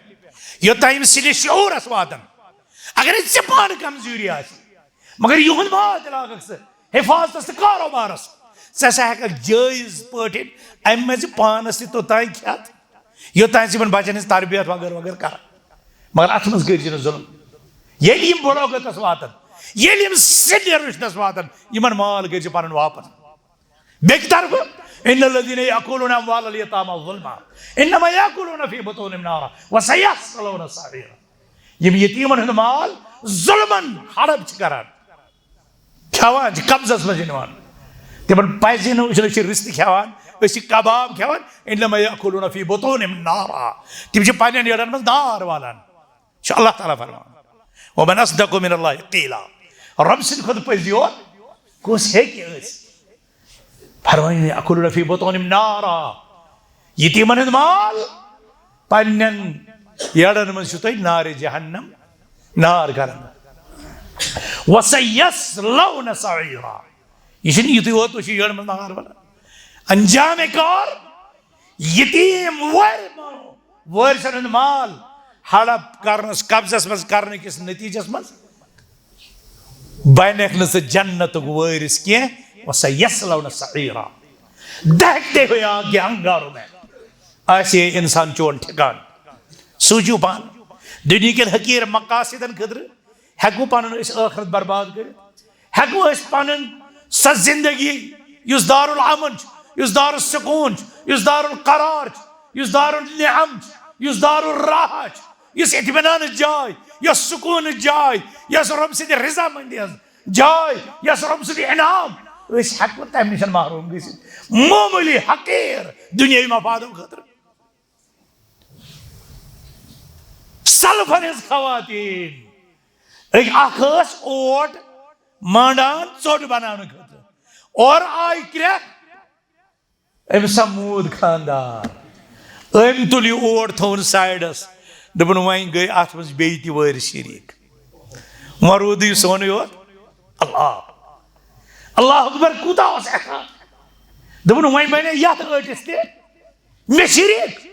یوٚتام یِم سِلہِ شعوٗرس واتن، اگرے ژےٚ پانہٕ کمزوری آسہِ، مگر یِہُنٛد مال تہِ لاگکھ ژٕ حفاظتس تہٕ کاروبارس۔ ژٕ ہسا ہٮ۪ککھ جٲیز پٲٹھۍ امہِ منٛز پانس تہِ توٚتام کھٮ۪تھ، یوٚتام ژٕ یِمن بچن ہٕنٛز تربیت وغٲرٕ وغٲرٕ کرکھ۔ مگر اتھ منٛز کٔرۍ زِ نہٕ ظلم۔ ییٚلہِ یِم بلوغتس واتن، ییٚلہِ یِم سِنہِ رُشدس واتن، یِمن مال کٔرۍ زِ پنُن واپس۔ بیٚکہِ طرفہٕ، ان الذین یاکلون اموال الیتامی ظلما انما یاکلون فی بطونہم نارا وسیصلون سعیرا۔ یِم یتیٖمن ہُنٛد مال ظلمن ہڑپ چھِ کران، کھٮ۪وان چھِ، قبضس منٛز چھِ نِوان۔ تِمن پزِ نہٕ وٕچھُن، أسۍ چھِ رِستہٕ کھٮ۪وان، أسۍ چھِ کباب کھٮ۪وان، انما یاکلون فی بطونہم نارا۔ تِم چھِ پننٮ۪ن یٔڈن منٛز نار والان۔ چھُ اللہ تعالیٰ فرمان، "ومن اصدق من اللہ قیلا"۔ رۄب سٕنٛدِ کھۄتہٕ پٔزۍ یور کُس ہیٚکہِ ٲسِتھ؟ فرمٲیِن، "یاکلون فی بطونہم نارا"۔ یتیٖمن ہُنٛد مال پننٮ۪ن یٔڈن منٛز چھُ تۄہہِ نارِ جہنم نار کران۔ وسیصلون سعیرا۔ یہِ چھُنہٕ یُتُے یوت، تُہۍ چھِو یٔڈ منٛز نار والان۔ انجام کار، یتیم وٲر-، وٲرثن ہُنٛد مال ہڑپ کرنس، قبضس منٛز کرنہٕ کِس نتیجس منٛز بنکھ نہٕ ژٕ جنتُک وٲرث کینٛہہ۔ وَسَيَصْلَوْنَ سَعِيرًا۔ دہتے ہوئے آگ کے انگاروں میں آسہِ ہے انسان چون ٹھکان۔ سوٗنٛچِو پانہٕ، دُنیہکٮ۪ن حقیٖر مقاصدن خٲطرٕ ہٮ۪کو پنُن أسۍ ٲخرت برباد کٔرِتھ؟ ہٮ۪کو أسۍ پنٕنۍ سۄ زندگی یُس دارالامن چھُ، یُس دارالسکوٗن چھُ، یُس دارالقرار چھُ، یُس دارالنعم چھُ، یُس دارالراحہ چھُ، یُس اطمینانٕچ جاے، یۄس سکوٗنٕچ جاے، یۄس رۄب سٕنٛدِ رضامندی ہٕنٛز جاے، یۄس رۄب سٕنٛدِ انعام، أسۍ ہٮ۪کو تمہِ نِش محروم گٔژھِتھ معموٗلی حقیٖر دُنیٲوی مفادو خٲطرٕ؟ سلفن ہٕنٛز خواتین، أکۍ اکھ ٲس اوٹ مانڈان ژوٚٹ بناونہٕ خٲطرٕ، اورٕ آیہِ کرٛٮ۪کھ، أمۍ سا موٗد خانٛدار۔ أمۍ تُل یہِ اوٹ، تھوٚوُن سایڈس، دوٚپُن، "وۄنۍ گٔے اتھ منٛز بیٚیہِ تہِ وٲرۍ شریٖک، وۄنۍ روٗدٕے سونُے یوت۔" اللہ، اللہ اکبر، کوٗتاہ اوس احسان۔ دوٚپُن، "وۄنۍ بنے یتھ ٲٹِس تہِ مےٚ شریٖک،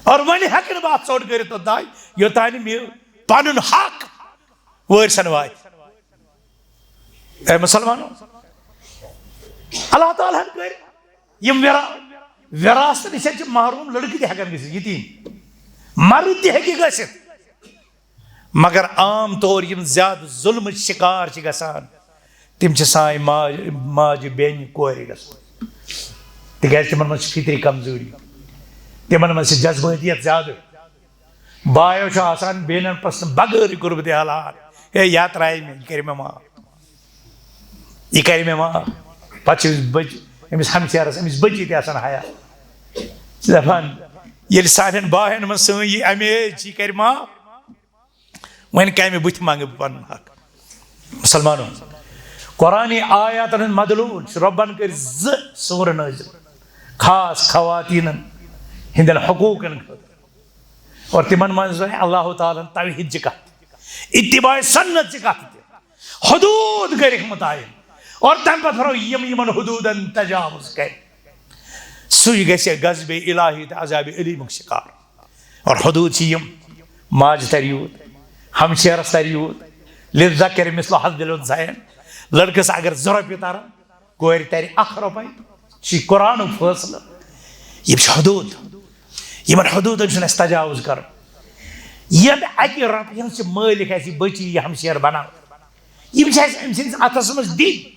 اور وۄنۍ ہٮ۪کہٕ نہٕ بہٕ اتھ ژوٚٹ کٔرِتھ توٚتام، یوٚتام نہٕ مےٚ پنُن حق وٲرثن واتہِ۔" اے مسلمانو، اللہ تعالیٰ ہن کٔرۍ یِم ورا-، وراثت نِش چھِ محروم لڑکہٕ تہِ ہٮ۪کان گٔژھِتھ، یتیٖم مرد تہِ ہیٚکہِ گٔژھِتھ۔ مگر عام طور یِم زیادٕ ظلمٕچ شکار چھِ گژھان، تِم چھِ سانہِ ماج-، ماجہِ بیٚنہِ کورِ گژھان، تِکیازِ تِمن منٛز چھِ فطری کمزوری، تِمن منٛز چھِ جذبٲتیت زیادٕ۔ بایو چھُ آسان بیٚنٮ۪ن پرٛژھنہٕ بغٲرٕے کوٚرمُت اعلان، "ہے، یہِ ہا ترٛایہِ مےٚ، یہِ کَرِ مےٚ معاف، یہِ کَرِ مےٚ معاف۔" پَتہٕ چھِ أمِس بٔچ-، أمِس ہمشیرَس، أمِس بٔچی تہِ آسان حیا۔ چھِ دَپان، ییٚلہِ سانٮ۪ن بایَن منٛز سٲنۍ یہِ امیج چھِ، یہِ کَرِ معاف، وۄنۍ کَمہِ بٕتھِ منٛگہٕ بہٕ پَنُن حق؟ مسلمانو، قرآنی آیاتن ہُنٛد مدلول چھُ رۄبن کٔرۍ زٕ سورٕ نٲزِل، خاص خواتیٖنن ہٕنٛدٮ۪ن حقوٗقن خٲطرٕ۔ اور تِمن منٛز وَنہِ اللہ تعالیٰ ہن توحیٖد چہِ کتھ تہِ، اتباع سنت چہِ کتھ تہِ، حدوٗد کٔرِکھ متعین۔ اور تمہِ پتہٕ فرموو، یِم یِمن حدوٗدن تجاوز کرِ، سُے گژھِ غضبِ الٰہی تہٕ عذابِ علیٖمُک شکار۔ اور حدوٗد چھِ یِم، ماجہِ تَرِ یوٗت، ہمشیرَس تَرِ یوٗت، للذکر مثل حظ الانثیین۔ لڑکس اگر زٕ رۄپیہِ ترن، کورِ ترِ اکھ رۄپے۔ چھُ قرآنُک فٲصلہٕ۔ یِم چھِ حدوٗد، یِمن حدوٗدن چھُنہٕ اَسہِ تجاوز کرُن۔ ییٚمہِ اَکہِ رۄپیہِ ہٕنٛز چھِ مٲلِک اَسہِ یہِ بٔچی، یہِ ہمشیر بناوٕنۍ۔ یِم چھِ اَسہِ أمۍ سٕنٛدِس اَتھس منٛز دِنۍ۔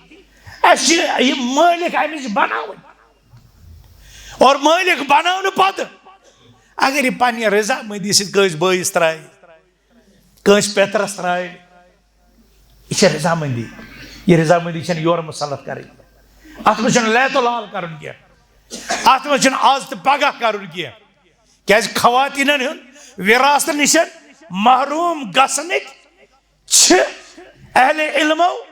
اَسہِ چھِ یِم مٲلِک اَمِچ بناوٕنۍ۔ اور مٲلِک بناونہٕ پتہٕ اگر یہِ پننہِ رضامندی سۭتۍ کٲنٛسہِ بٲیِس ترٛایہِ، کٲنٛسہِ پیٚترَس ترٛایہِ، یہِ چھےٚ رضامندی۔ یہِ رضامندی چھَنہٕ یورٕ مسلط کَرٕنۍ۔ اَتھ منٛز چھُنہٕ لیت و لال کَرُن کینٛہہ۔ اَتھ منٛز چھُنہٕ آز تہٕ پگاہ کَرُن کینٛہہ۔ کیٛازِ خواتیٖنَن ہُنٛد وراثت نِش محروم گژھنٕکۍ چھِ اہل علمو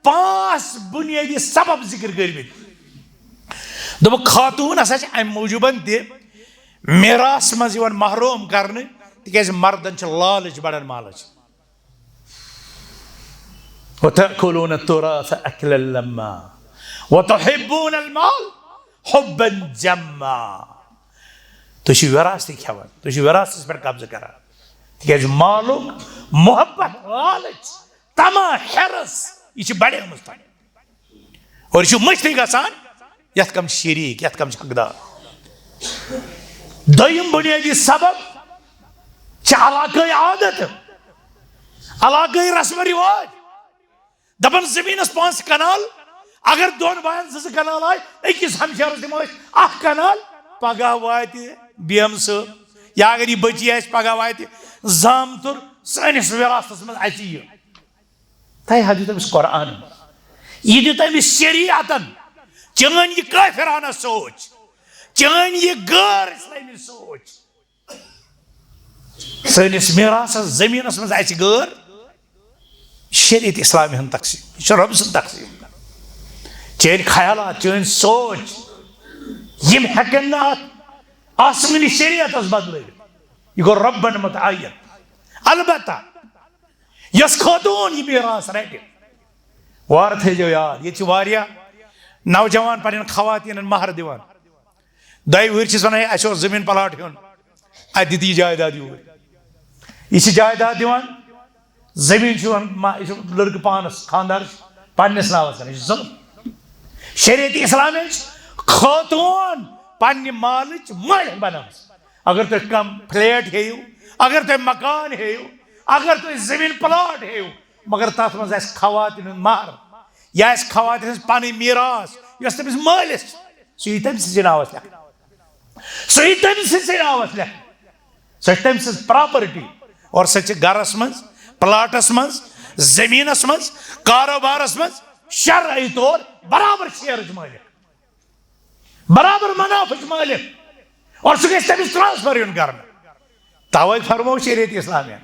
پانٛژھ بُنیٲدی سبب ذِکِر کٔرمٕتۍ۔ دوٚپُکھ، خاتوٗن ہسا چھِ اَمہِ موٗجوٗبَن تہِ میراث منٛز یِوان محروم کرنہٕ، تِکیٛازِ مردن چھِ لالٕچ بڑان مالٕچ۔ وَتَأْكُلُونَ التُّرَاثَ أَكْلًا لَمًّا وَتُحِبُّونَ الْمَالَ حُبًّا جَمًّا۔ تُہۍ چھِو وراثتٕے کھٮ۪وان، تُہۍ چھِو وراثتس پٮ۪ٹھ قبضہٕ کران، تِکیٛازِ مالُک محبت، لالٕچ، طمع، حرص، یہِ چھِ بڑیمٕژ تۄہہِ۔ اور یہِ چھُ مٔشتٕے گژھان یتھ کم چھِ شریٖک، یتھ کم چھِ حقدار۔ دوٚیِم بُنیٲدی سبب چھِ علاقٲیی عادت، علاقٲیی رسم و رواج۔ دپان زٔمیٖنس پانٛژھ کنال، اگر دۄن باین زٕ زٕ کنال آے، أکِس ہمشیرس دِمو أسۍ اکھ کنال، پگاہ واتہِ بی ایم صٲب، یا اگر یہِ بٔچی آسہِ، پگاہ واتہِ زامتُر سٲنِس وراثتس منٛز اَژِ یہِ۔ تۄہہِ حظ دیُت أمِس قرآن، یہِ دیُت أمِس شریعتن۔ چٲنۍ یہِ کٲفرانہ سونٛچ، چٲنۍ یہِ غٲر اسلٲمی سونٛچ، سٲنِس میراثس، زٔمیٖنس منٛز اَژِ غٲر، شریعت اسلامی ہُنٛد تقسیٖم، یہِ چھُ رۄب سُنٛد تقسیٖم۔ چٲنۍ خیالات، چٲنۍ سونٛچ، یِم ہٮ۪کن نہٕ اَتھ آسمٲنی شریعتس بدلٲوِتھ۔ یہِ گوٚو رۄبن متعین۔ البتہ یۄس خاتوٗن یہِ میراث رٹہِ، وارٕ تھٲیزیو یاد، ییٚتہِ چھِ واریاہ نوجوان پننٮ۪ن خواتیٖنن مہر دِوان۔ دۄیہِ وٕہٕرۍ چھِس ونان، "ہے، اَسہِ اوس زٔمیٖن پلاٹ ہیوٚن، اَتہِ دِتہٕ یہِ جایداد یوٗرۍ۔" یہِ چھِ جایداد دِوان، زٔمیٖن چھُ وَنان، ما-، یہِ چھُ لٔڑکہٕ پانَس، خانٛدار چھُ پننِس ناوَس کران، یہِ چھُ ظُلم۔ شریعت اسلامٕچ خاتوٗن پننہِ مالٕچ مٲلِک بنٲومٕژ۔ اگر تُہۍ کانٛہہ فلیٹ ہیٚیِو، اگر تُہۍ مکان ہیٚیِو، اگر تُہۍ زٔمیٖن پلاٹ ہیٚیِو، مگر تَتھ منٛز آسہِ خواتین ہُنٛد مہر، یا آسہِ خواتین ہٕنٛز پنٕنۍ میراث، یۄس تٔمِس مٲلِس چھِ، سُہ یی تٔمۍ سٕنٛدسٕے ناوَس لیکھنہٕ۔ سُہ یی تٔمۍ سٕنٛدسٕے ناوَس لیکھنہٕ۔ سۄ چھِ تٔمۍ سٕنٛز پراپرٹی۔ اور سۄ چھِ گرس منٛز، پلاٹس منٛز، زٔمیٖنس منٛز، کاروبارس منٛز شرعی طور برابر شیئرٕچ مٲلِک، برابر منافعٕچ مٲلِک۔ اور سُہ گژھِ تٔمِس ٹرانسفر یُن کرنہٕ۔ توے فرموو شریعت اسلامیہ،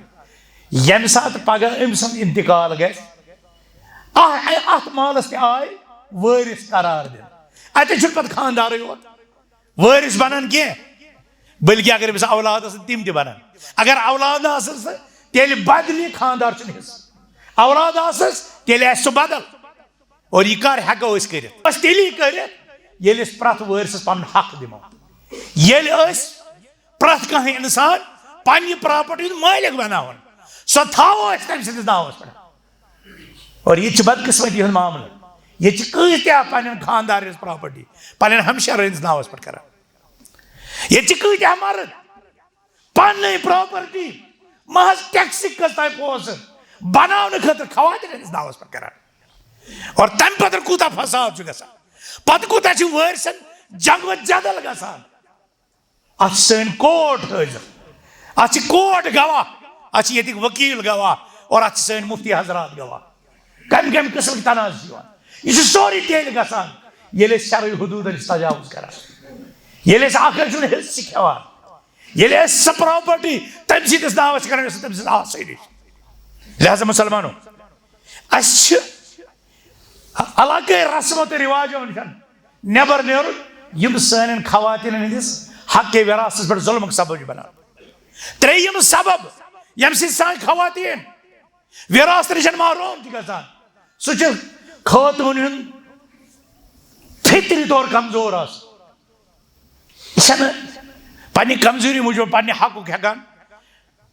ییٚمہِ ساتہٕ پگاہ أمۍ سُنٛد انتقال گژھِ، اَ-، اَتھ مالس تہِ آے وٲرِث قرار دِنہٕ۔ اَتہِ چھُنہٕ پتہٕ خانٛدارٕے یوت وٲرِث بنان کینٛہہ، بلکہِ اگر أمِس اولاد آسن، تِم تہِ بنان۔ اگر اولاد آسن سا، تیٚلہِ بدلہِ خانٛدار سُنٛد حصہٕ۔ اولاد آسس، تیٚلہِ آسہِ سُہ بدل۔ اور یہِ کر ہٮ۪کو أسۍ کٔرِتھ؟ أسۍ تیٚلی کٔرِتھ، ییٚلہِ أسۍ پرٛٮ۪تھ وٲرِثس پنُن حق دِمو۔ ییٚلہِ أسۍ پرٛٮ۪تھ کانٛہہ انسان پننہِ پراپرٹی ہُنٛد مٲلِک بناوون، سۄ تھاوو أسۍ تٔمۍ سٕنٛدِس ناوس پٮ۪ٹھ۔ اور یہِ تہِ چھِ بدقسمتی ہُنٛد معاملہٕ۔ ییٚتہِ چھِ کۭتیٛاہ پننٮ۪ن خانٛدارن ہٕنٛز پراپرٹی پننٮ۪ن ہمشیرن ہٕنٛدِس ناوس پٮ۪ٹھ کران۔ ییٚتہِ چھِ کۭتیٛاہ مرد پننٕے پراپرٹی محض ٹیکسٕکۍ قٕسطٕ تام پونٛسہٕ بناونہٕ خٲطرٕ خواتین ہٕنٛدِس ناوس پٮ۪ٹھ کران۔ اور تمہِ پتہٕ کوٗتاہ فساد چھُ گژھان، پتہٕ کوٗتاہ چھُ وٲرثن جنگ و جدل گژھان۔ اتھ چھِ سٲنۍ کورٹ حٲضِر، اتھ چھِ کورٹ گواہ، اتھ چھِ ییٚتِکۍ ؤکیٖل گواہ، اور اتھ چھِ سٲنۍ مُفتی حضرات گواہ۔ کمہِ کمہِ قٕسمٕکۍ تنازٕ چھِ یِوان؟ یہِ چھُ سورُے تیٚلہِ گژھان، ییٚلہِ أسۍ شرعی حدوٗدن چھِ تجاوز کران، ییٚلہِ أسۍ اکھ أکۍ سُنٛد حصہٕ چھِ کھٮ۪وان، ییٚلہِ أسۍ سۄ پراپرٹی تٔمۍ سٕنٛدِس ناوس چھِ کران، یۄس نہٕ تٔمۍ سٕنٛز آسٲنی چھِ۔ لہذا مسلمانو، اسہِ چھِ علاقٲیی رسمو تہٕ رواجو نِش نٮ۪بر نیرُن، یِم سانٮ۪ن خواتیٖنن ہٕنٛدِس حق وراثتس پٮ۪ٹھ ظلمُک سبب چھِ بنان۔ ترٛیٚیِم سبب، ییٚمہِ سۭتۍ سانہِ خواتیٖن وراثت نِش محروم چھِ گژھان، سُہ چھُ خاتوٗن ہُنٛد فطری طور کمزور آسُن۔ یہِ چھَنہٕ پننہِ کمزوری موٗجوٗب پننہِ حقُک ہٮ۪کان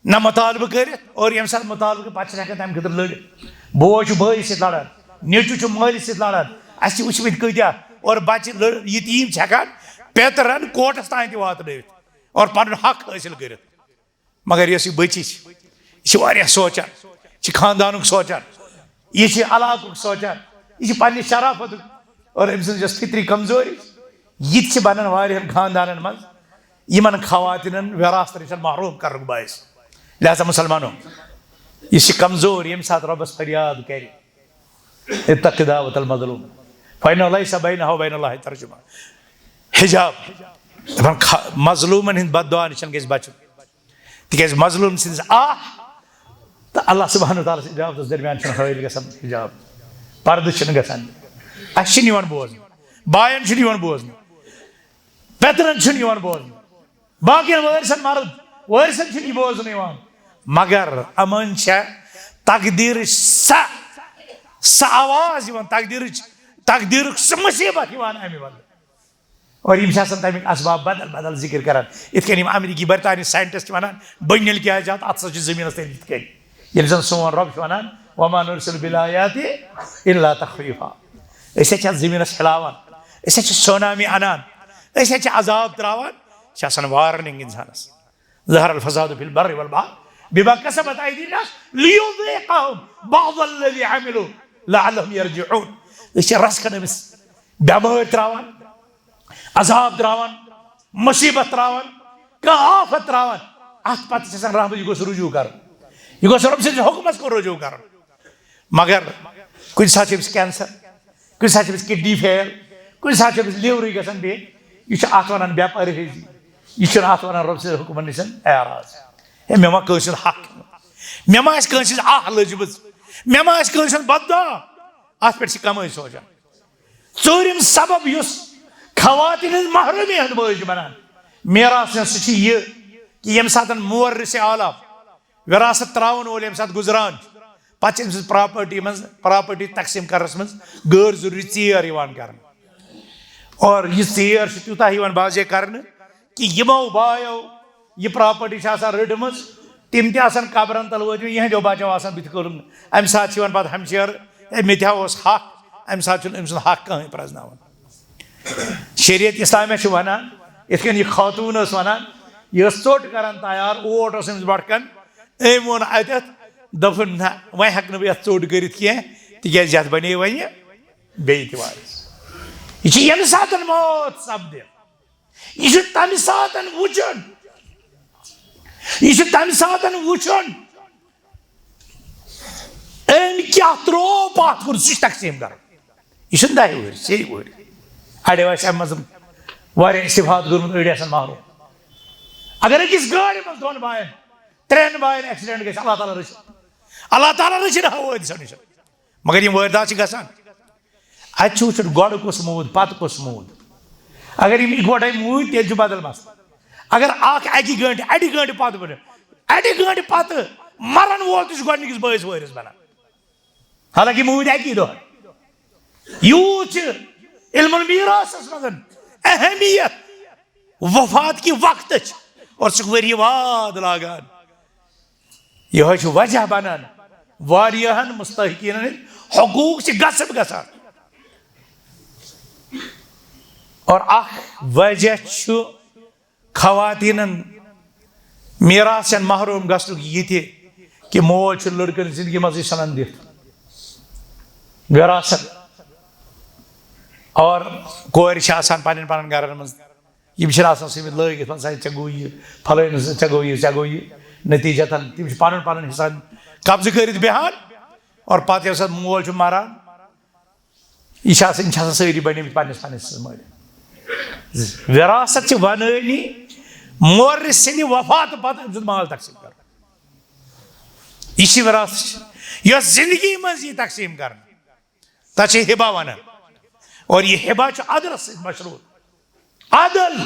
نہ مطالبہٕ کٔرِتھ، اور ییٚمہِ ساتہٕ مطالبہٕ کٔرِتھ، پتہٕ چھِنہٕ ہٮ۪کان تَمہِ خٲطرٕ لٔڑِتھ۔ بوے چھُ بٲیِس سۭتۍ لڑان، نیٚچوٗ چھُ مٲلِس سۭتۍ لڑان۔ اَسہِ چھِ وٕچھمٕتۍ کۭتیٛاہ، اور بچہِ لٔڑ-، یتیٖم چھِ ہٮ۪کان پیترن کورٹس تام تہِ واتنٲوِتھ اور پنُن حق حٲصِل کٔرِتھ۔ مگر یۄس یہِ بٔچی چھِ، یہِ چھِ واریاہ سونٛچان، یہِ چھِ خاندانُک سونٛچان، یہِ چھِ علاقُک سونٛچان، یہِ چھِ پننہِ شرافتُک، اور أمۍ سٕنٛز یۄس فطری کمزوری چھِ، یہِ تہِ چھِ بنان واریاہن خاندانن منٛز یِمن خواتیٖنن وراثت نِش محروم کرنُک باعث۔ لہذا مسلمانو، یہِ چھِ کمزور، ییٚمہِ ساتہٕ رۄبس فریاد کرِ، "اتق دعوت المظلوم، فإنه ليس بينها وبين الله ترجمان۔" حجاب، دپان خ-، مظلومن ہٕنٛدِ بد دعا نِش گژھِ بچُن۔ تِکیازِ مظلوم سٕنٛز آہ تہٕ اللہ سبحانہ و تعالیٰ سٕنٛدِ عبادتس درمیان چھُنہٕ حٲیِل گژھان حجاب، پردٕ چھُنہٕ گژھان۔ اَسہِ چھُنہٕ یِوان بوزنہٕ، باین چھُنہٕ یِوان بوزنہٕ، پیترن چھُنہٕ یِوان بوزنہٕ، باقین وٲرثن، مرد وٲرثن چھُنہٕ یہِ بوزنہٕ یِوان۔ مگر یِمن چھےٚ تقدیٖرٕچ سۄ، سۄ آواز یِوان، تقدیٖرٕچ، تقدیٖرُک سُہ مُصیبت یِوان اَمہِ بدلہٕ۔ اور یِم چھِ آسان تَمِکۍ اسباب بدل بدل ذِکِر کران۔ یِتھ کٔنۍ یِم امریکی برطانوی ساینٹسٹ چھِ وَنان، بٔنِل کیٛاہ چھِ اَتھ؟ اَتھ ہسا چھِ زٔمیٖنَس تٔلۍ یِتھ کٔنۍ۔ ییٚلہِ زَن سون رۄب چھُ وَنان، "وما نرسل بالآیات الا تخویفا"، أسۍ ہا چھِ اَتھ زٔمیٖنَس ہِلاوان، أسۍ ہا چھِ سونامی اَنان، أسۍ ہا چھِ عذاب ترٛاوان، یہِ چھِ آسان وارنِنٛگ اِنسانَس۔ ظہر الفساد فی البر والبحر بما کسبت ایدی الناس لیذیقہم بعض الذی عملوا لعلہم یرجعون۔ أسۍ چھِ رَژھ کھنٛڈ أمِس بٮ۪مٲرۍ ترٛاوان، عذاب ترٛاوان، مُصیٖبت ترٛاوان، کانٛہہ آفت ترٛاوان، اَتھ پتہٕ چھِ آسان رحمت، یہِ گوٚژھ رجوع کرُن، یہِ گوٚژھ رۄب سٕنٛدِس حُکمس کُن رجوع کرُن۔ مگر کُنہِ ساتہٕ چھِ أمِس کینسر، کُنہِ ساتہٕ چھِ أمِس کڈنی فیل، کُنہِ ساتہٕ چھِ أمِس لیورٕے گژھان بیٚیہِ۔ یہِ چھُ اَتھ وَنان بے پرہیزی، یہِ چھُنہٕ اَتھ وَنان رۄب سٕنٛدِ حُکمن نِش اعراض۔ ہے، مےٚ ما کٲنٛسہِ ہُنٛد حق، مےٚ ما آسہِ کٲنٛسہِ ہٕنٛز آہ لٔجمٕژ، مےٚ ما آسہِ کٲنٛسہِ ہُنٛد بددعا۔ اَتھ پٮ۪ٹھ چھِ کمٕے سونٛچان۔ ژوٗرِم سبب یُس خواتین ہٕنٛز محرومی ہُنٛد بٲعث چھُ بنان میراث نِش، سُہ چھُ یہِ کہِ ییٚمہِ ساتہٕ مورث اعلیٰ، وراثت ترٛاوَن وول ییٚمہِ ساتہٕ گُزران چھُ، پتہٕ چھِ أمۍ سٕنٛز پراپرٹی منٛز، پراپرٹی تقسیٖم کرنس منٛز غٲر ضروٗری ژیر یِوان کرنہٕ۔ اور یہِ ژیر چھِ تیوٗتاہ یِوان بازے کرنہٕ کہِ یِمو بایو یہِ پراپرٹی چھِ آسان رٔٹمٕژ، تِم تہِ آسان قبرن تل وٲتمٕتۍ، یِہنٛدیو بچو آسان بٕتھِ کھولمُت۔ امہِ ساتہٕ چھِ یِوان پتہٕ ہمشیرٕ، "ہے، مےٚ تہِ ہا اوس حق"، امہِ ساتہٕ چھُنہٕ أمۍ سُنٛد حق کٕہٕنۍ پرزناوان۔ شریعت اسلامہ چھِ ونان، یِتھ کٔنۍ یہِ خاتوٗن ٲس ونان، یہِ ٲس ژوٚٹ کران تیار، اوٹ اوس أمِس برونٛٹھ کن، أمۍ ووٚن اتٮ۪تھ، دوٚپُن، "نہ، وۄنۍ ہٮ۪کہٕ نہٕ بہٕ یتھ ژوٚٹ کٔرِتھ کینٛہہ، تِکیازِ یتھ بنے وۄنۍ بیٚیہِ تہِ وارث۔" یہِ چھِ ییٚمہِ ساتہٕ موت سپدِ، یہِ چھُ تَمہِ ساتہٕ وٕچھُن، یہِ چھُ تَمہِ ساتہٕ وٕچھُن، أمۍ کیٛاہ ترٛوو پَتھ کُن، سُہ چھُ تقسیٖم کَرُن۔ یہِ چھُنہٕ دَہہِ وُہٕرۍ، شیٚیہِ وُہٕرۍ۔ اَڑیو آسہِ اَمہِ منٛز واریاہ استفادٕ کوٚرمُت، أڑۍ آسَن محروٗم۔ اگر أکِس گاڑِ منٛز دۄن باین، ترٛٮ۪ن باین ایکسیڈنٹ گژھِ، اللہ تعالیٰ رٔچھِنۍ، اللہ تعالیٰ رٔچھِنۍ حوٲدثو نِش۔ مگر یِم وٲرۍدات چھِ گژھان۔ اَتہِ چھُ وٕچھُن گۄڈٕ کُس موٗد، پَتہٕ کُس موٗد۔ اگر یِم اِکوَٹَے موٗدۍ، تیٚلہِ چھُ بدل مسلہٕ۔ اگر اَکھ اَکہِ گٲنٛٹہِ، اَڑِ گٲنٛٹہِ پَتہٕ بَنہِ، اَڑِ گٲنٛٹہِ پَتہٕ مَرَن وول تہِ چھُ گۄڈٕنِکِس بٲیِس وٲرِث بَنان۔ حالانکہِ موٗدۍ اَکی دۄہ۔ یوٗت چھِ علم المیراثس منٛز اہمیت وفات کہِ وقتٕچ، اور سُہ چھُ ؤری واد لاگان۔ یِہوٚے چھُ وجہ بنان واریاہن مستحقیٖنن ہٕنٛدۍ حقوٗق چھِ غصب گژھان۔ اور اکھ وجہ چھُ خواتیٖنن میراث چٮ۪ن محروم گژھنُک یہِ تہِ کہِ مول چھُ لڑکن زندگی منٛزٕے ژھٕنان دِتھ وراثت۔ اور کورِ چھِ آسان پننٮ۪ن پننٮ۪ن گرن منٛز، یِم چھِنہٕ آسان سٔمِتھ لٲگِتھ، وَن سا، ژےٚ گوٚو یہِ، پھلٲنِس، ژےٚ گوٚو یہِ، ژےٚ گوٚو یہِ۔ نتیٖجتاً تِم چھِ پَنُن پَنُن حِصہٕ قبضہٕ کٔرِتھ بیٚہان، اور پَتہٕ ییٚمہِ ساتہٕ مول چھُ مَران، یہِ چھِ آسان، یِم چھِ آسان سٲری بَنیمٕتۍ پنٛنِس پنٛنِس حِصَس مٲلِس۔ وراثت چھِ وَنٲنی مورِ سٕنٛدِ وفاتہٕ پَتہٕ أمۍ سُنٛد مال تقسیٖم کَرُن۔ یہِ چھِ وراثت، یۄس زِندگی منٛز یی تقسیٖم کَرنہٕ۔ تَتھ چھِ ہبہ وَنان۔ اور یہِ ہبہ چھُ عدلَس سۭتۍ مشروٗط۔ عدل،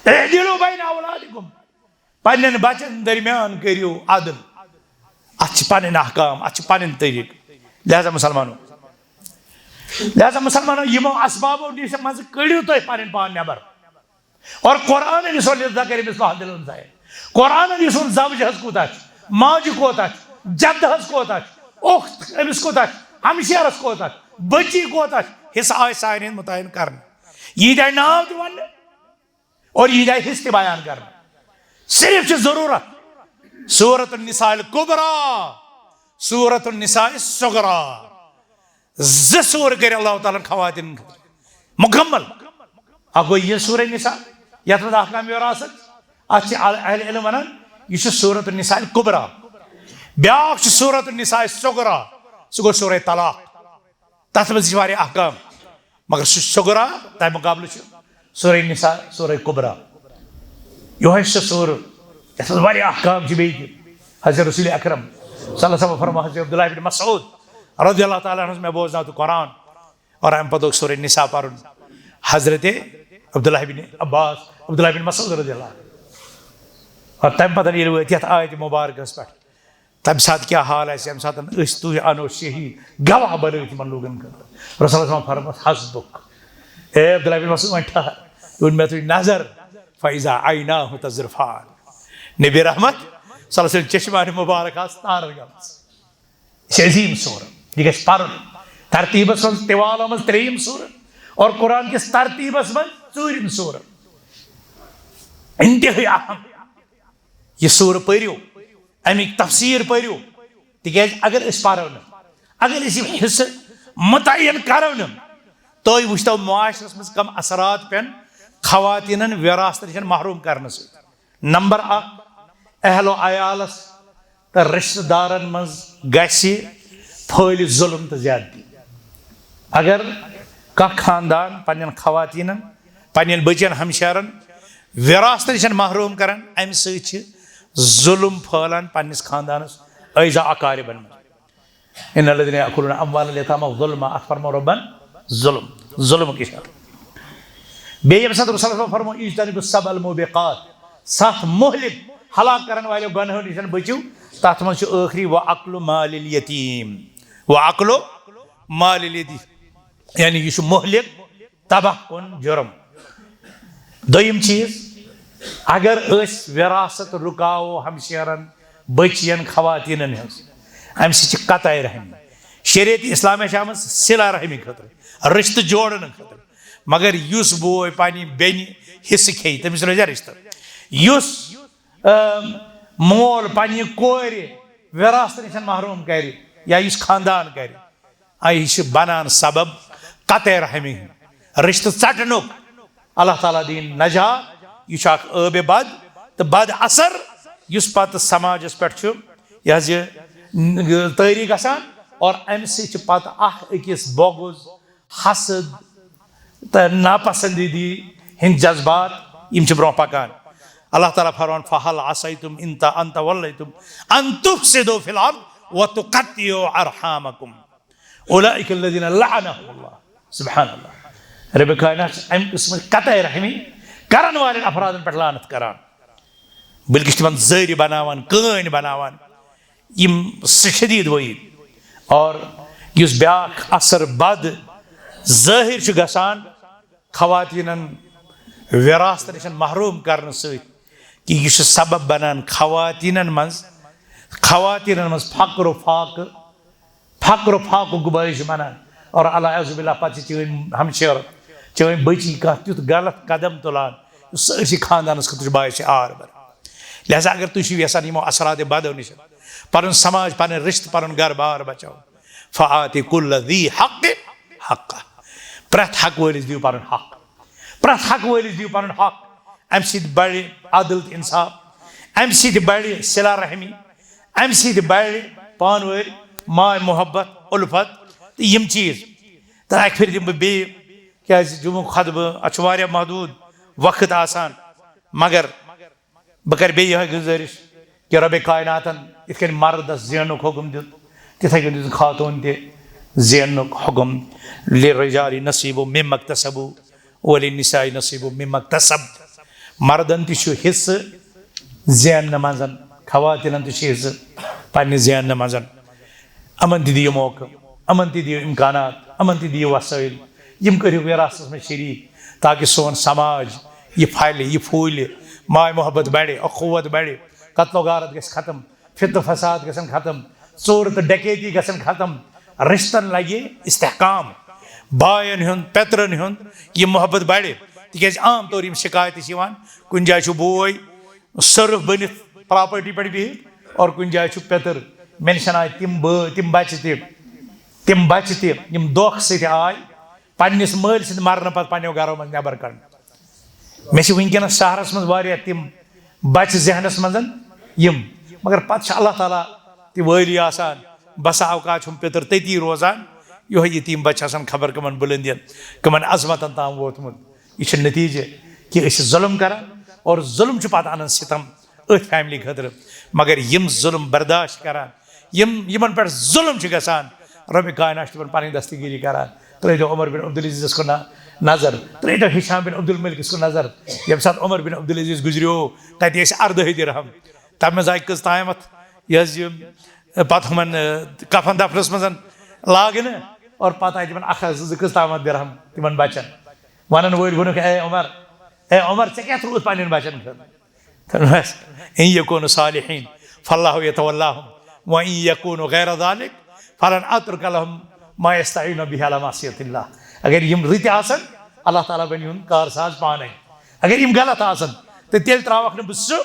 اعدلوا بین اولادکم، پننٮ۪ن بچن درمیان کٔرِو عدل۔ اَتھ چھِ پنٕنۍ احکام، اَتھ چھِ پنٕنۍ طریٖقہٕ۔ لہذا مسلمانو، لہذا مسلمانو، یِمو اسبابو نِش منٛزٕ کٔڑِو تُہۍ پنٕنۍ پان نٮ۪بر۔ اور قرآنن یُس ووٚن، "للذکر مثل حظ الانثیین"، قرآنن یُس ووٚن، زوجہِ ہٕنٛز کوٗتاہ چھِ، ماجہِ کوٗتاہ چھِ، جدٕ ہٕنٛز کوٗتاہ چھِ، اُخت أمِس کوٗتاہ چھِ، ہمشیرس کوٗتاہ چھِ، بٔچی کوٗتاہ چھِ، حصہٕ آے سارنٕے ہُنٛد مُتعین کرنہٕ۔ یہِ تہِ آے ناو تہِ وننہٕ اور یہِ تہِ آے حصہٕ تہِ بیان کرنہٕ۔ صرف چھِ ضروٗرت سورۃ النساء الکبریٰ، سورۃ النساء الصغریٰ۔ زٕ سورٕ کٔرۍ اللہ تعالیٰ ہن خواتین خٲطرٕ مکمل۔ اکھ گوٚو یہِ سورہ نساء، یتھ منٛز احکام وراثت، اتھ چھِ اہل، اہل علم ونان، یہِ چھُ سورۃ النساء الکبریٰ۔ بیاکھ چھُ سورۃ النساء الصغریٰ، سُہ گوٚو سورہ طلاق۔ تتھ منٛز چھِ واریاہ احکام، مگر سُہ صغریٰ، تمہِ مقابلہٕ چھُ سورہ نساء، سورہ کبریٰ۔ یِہوٚے چھُ سُہ سورٕ، یتھ منٛز واریاہ احکام چھِ بیٚیہِ تہِ۔ حضرت رسول اکرم صلی اللہ علیہ وسلم فرموو، حضرت عبداللہ بن مسعود رضی اللہ تعالیٰ عنہ، مےٚ بوزناو تہٕ قرآن، اور امہِ پتہٕ لوگ سورہ نساء پرُن۔ حضرت عبداللہ بن عباس، عبداللہ بن مسعود رضی اللہ عنہ۔ اور تمہِ پتہٕ ییٚلہِ وٲتۍ یتھ آیتِ مبارکس پٮ۪ٹھ، تمہِ ساتہٕ کیٛاہ حال آسہِ، ییٚمہِ ساتہٕ أسۍ تُہۍ انو شہید گواہ بنٲوِتھ یِمن لوٗکن خٲطرٕ؟ رسول اللہ صلی اللہ علیہ وسلم فرموو، "حسبک، اے عبداللہ بن مسعود، وۄنۍ ٹھہر، تُہۍ مےٚ تُج نظر، فاذا عیناہ تذرفان"۔ نبی رحمت صلی اللہ علیہ وسلم چشمانِ مبارک آسہٕ تارن گٔمٕژ۔ یہِ چھِ عظیٖم سورہ، یہِ گژھِ پرُن۔ ترتیٖبس منٛز طوالس منٛز ترٛیٚیِم سورہ اور قرآن کِس ترتیٖبس منٛز ژوٗرِم سورہ۔ انتہٲیی اہم۔ یہِ سورہ پٔرِو، اَمِکۍ تفسیٖر پٔرِو، تِکیٛازِ اگر أسۍ پرو نہٕ، اگر أسۍ یِم حصہٕ متعین کرو نہٕ، تُہۍ وٕچھتو معاشرس منٛز کم اثرات پٮ۪ن خواتیٖنن وراثت نِش محروم کرنہٕ سۭتۍ۔ نمبر اکھ، اہل و عیالس تہٕ رشتہٕ دارن منٛز گژھِ پھٲلِتھ ظلم تہٕ زیادتی۔ اگر کانٛہہ خاندان پننٮ۪ن خواتیٖنن، پننٮ۪ن بٔچین ہمشیرن وراثتہٕ نِش محروم کران، امہِ سۭتۍ چھِ ظلم پھٲلان پننِس خاندانس، ایذا اقاربن منٛز۔ ان الذین یاکلون اموال الیتامی ظلما، اتھ فرموو رۄبن ظلم، ظلمُک اشارٕ۔ بیٚیہِ ییٚمہِ ساتہٕ رسول اللہ فرموو، اجتنبوا السبع الموبقات، ستھ مہلک ہلاک کرن والٮ۪و گۄنہو نِش بٔچِو، تتھ منٛز چھُ ٲخری واکل مال الیتیم، واکل مال الیتیم، یعنی یہِ چھُ مہلک تباہ کن جرم۔ دوٚیِم چیٖز، اگر أسۍ وراثت رُکاوو ہمشیرن، بٔچین، خواتیٖنن ہٕنٛز، اَمہِ سۭتۍ چھِ قطع رحمی۔ شریعت اسلامہ چھِ آمٕژ صلہ رحمی خٲطرٕ، رشتہٕ جوڑنہٕ خٲطرٕ۔ مگر یُس بوے پننہِ بیٚنہِ حصہٕ کھیٚیہِ، تٔمِس روزِ رشتہٕ۔ یُس، آ، مول پننہِ کورِ وراثت نِش محروم کرِ یا یُس خاندان کرِ، آ، یہِ چھُ بنان سبب قطع رحمی ہُنٛد، رشتہٕ ژٹنُک۔ اللہ تعالیٰ دِیِن نجات۔ یہِ چھُ اکھ عٲبِ بد تہٕ بد اثر، یُس پتہٕ سماجس پٮ۪ٹھ چھُ، یہِ حظ یہِ، ن-، طٲری گژھان، اور امہِ سۭتۍ چھِ پتہٕ اکھ أکِس بغض، حسد تہٕ ناپسندیدگی ہٕنٛدۍ جذبات، یِم چھِ برونٛہہ پکان۔ اللہ تعالیٰ فرمان، فَهَلْ عَسَيْتُمْ إِن تَ-، أَن تَوَلَّيْتُمْ أَن تُفْسِدُوا فِي الْأَرْضِ وَتُقَطِّعُوا أَرْحَامَكُمْ أُولَئِكَ الَّذِينَ لَعَنَهُمُ اللَّهُ۔ سبحان اللہ۔ رب کائنات چھِ اَمہِ قٕسمٕچ قطع رحمی کرن والٮ۪ن افرادن پٮ۪ٹھ لعنت کران، بلکہِ چھِ تِمن زٲرۍ بناوان، کٲنۍ بناوان۔ یِم س-، شدید وعید۔ اور یُس بیاکھ اثر بد ظٲہر چھُ گژھان خواتیٖنن وراثت نِش محروم کرنہٕ سۭتۍ، کہِ یہِ چھُ سبب بنان خواتیٖنن منٛز، خواتیٖنن منٛز فقر و فاقہٕ، فقر و فاقُک باعث چھُ بنان۔ اور العیاذ باللہ، پتہٕ چھِ چٲنۍ ہمشیر، چٲنۍ بچی کانٛہہ تیُتھ غلط قدم تُلان، یُس سٲرسٕے خاندانس خٲطرٕ چھُ باعث عار بنان۔ لہذا اگر تُہۍ چھِو یژھان یِمو اثرات بدو نِش پنُن سماج، پنٕنۍ رشتہٕ، پنُن گرٕ بار بچاوُن، فَآتِ كُلَّ ذِي حَقٍّ حَقَّهُ۔ پرٛٮ۪تھ حق وٲلِس دِیِو پنُن حق۔ پرٛٮ۪تھ حق وٲلِس دِیِو پنُن حق۔ اَمہِ سۭتۍ بڑِ عدل تہٕ انصاف۔ اَمہِ سۭتۍ بڑِ صلہ رحمی۔ اَمہِ سۭتۍ بڑِ پانہٕ ؤنۍ ماے محبت، الفت تہٕ یِم چیٖز۔ تہٕ اَکہِ پھِرِ دِمہٕ بہٕ بیٚیہِ، کیٛازِ جمعُک خطبہٕ، اَتھ چھُ واریاہ محدوٗد وقت آسان، مگر بہٕ کرٕ بیٚیہِ یِہوٚے گُزٲرِش کہِ رۄبِ کائناتن یِتھ کٔنۍ مردس زینُک حُکم دیُت، تِتھَے کٔنۍ دیُت خاتوٗن تہِ زینُک حُکم، لِلرِّجَالِ نَصِیبٌ مِّمَّا اکْتَسَبُوا وَلِلنِّسَاءِ نَصِیبٌ مِّمَّا اکْتَسَبْنَ۔ مردن تہِ چھُ حصہٕ زیننہٕ منٛز، خواتیٖنن تہِ چھُ حصہٕ پننہِ زیننہٕ منٛز۔ یِمن تہِ دِیِو موقعہٕ، یِمن تہِ دِیِو امکانات، یِمن تہِ دِیِو وسٲیِل، یِم کٔرِو وراثتس منٛز شریٖک، تاکہِ سون سماج یہِ پھلہِ، یہِ پھوٗلہِ، ماے محبت بڑِ، اخوت بڑِ، قتل و غارت گژھِ ختم، فتنہٕ فساد گژھن ختم، ژوٗرٕ تہٕ ڈکیتی گژھن ختم، رشتن لگہِ استحکام، باین ہُنٛد، پیترن ہُنٛد یہِ محبت بڑِ۔ تِکیازِ عام طور یِم شکایتہٕ چھِ یِوان، کُنہِ جایہِ چھُ بوے سرف بٔنِتھ پراپرٹی پٮ۪ٹھ بِہِتھ، اور کُنہِ جایہِ چھُ پیٚتٕر مینشن آیہِ تِم بٲ-، تِم بچہِ تہِ، تِم بچہِ تہِ یِم دھوکہٕ سۭتۍ آے پننِس مٲلۍ سٕنٛدِ مرنہٕ پتہٕ پننیو گرو منٛز نٮ۪بر کڑنہٕ۔ مےٚ چھِ وٕنکیٚنس شہرس منٛز واریاہ تِم بچہِ ذہنس منٛز یِم، مگر پتہٕ چھِ اللہ تعالیٰ تہِ وٲلی آسان، بسا اوقات چھُم پیٚتٕر تٔتی روزان، یِہوٚے یتیٖم بچہِ آسان خبر کٕمن بلندین، کٕمن عظمتن تام ووتمُت۔ یہِ چھُ نتیجہٕ کہِ أسۍ چھِ ظلم کران اور ظلم چھُ پتہٕ انان ستم أتھۍ فیملی خٲطرٕ۔ مگر یِم ظلم برداشت کران، یِم، یِمن پٮ۪ٹھ ظلم چھُ گژھان، رۄبِ کائنات چھُ تِمن پنٕنۍ دستگیری کران۔ ترٲیتو عمر بن عبدالعزیزس کُن نظر، ترٲیتو ہشام بن عبدالملکس کُن نظر۔ ییٚمہِ ساتہٕ عمر بن عبدالعزیز گُزریو، تتہِ ٲسۍ اردٲہہِ درہم، تتھ منٛز آیہِ کٔژ تامتھ، یہِ حظ یہِ، پتہٕ ہُمن، کفن دفنس منٛز لاگنہٕ، اور پتہٕ آیہِ تِمن اکھ ہتھ زٕ کٔژ تامتھ درہم تِمن بچن۔ ونن وٲلۍ ووٚنُکھ، "اے عمر، اے عمر، ژےٚ کیٛاہ ترووُتھ پننٮ۪ن بچن خٲطرٕ؟" فرمایس، "ان یکونوا صالحین فاللہ یتولاہم، و ان یکونوا غیر ذالک فلن اترک لہم ما یستعینون بہ علی معصیت اللہ۔" اگر یِم رٕتۍ آسن، اللہ تعالیٰ بنہِ یِہُنٛد کارساز پانے۔ اگر یِم غلط آسن، تہٕ تیٚلہِ تراوکھ نہٕ بہٕ سُہ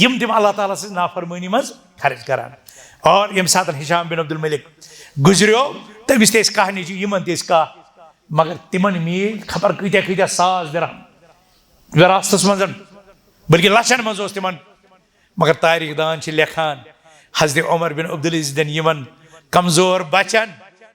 یِم تِم اللہ تعالیٰ سٕنٛز نافرمٲنی منٛز خرٕچ کران۔ اور ییٚمہِ ساتہٕ ہشام بن عبدالملک گُزریو، تٔمِس تہِ ٲسۍ کاہ نیٚچوٗ، یِمن تہِ ٲسۍ کاہ، مگر تِمن میٖلۍ خبر کۭتیاہ کۭتیاہ ساس درہم وراثتس منٛز، بلکہِ لچھن منٛز اوس تِمن۔ مگر تٲریٖخ دان چھِ لیکھان، حضرت عمر بن عبدالعزیز دٮ۪ن یِمن کمزور بچن،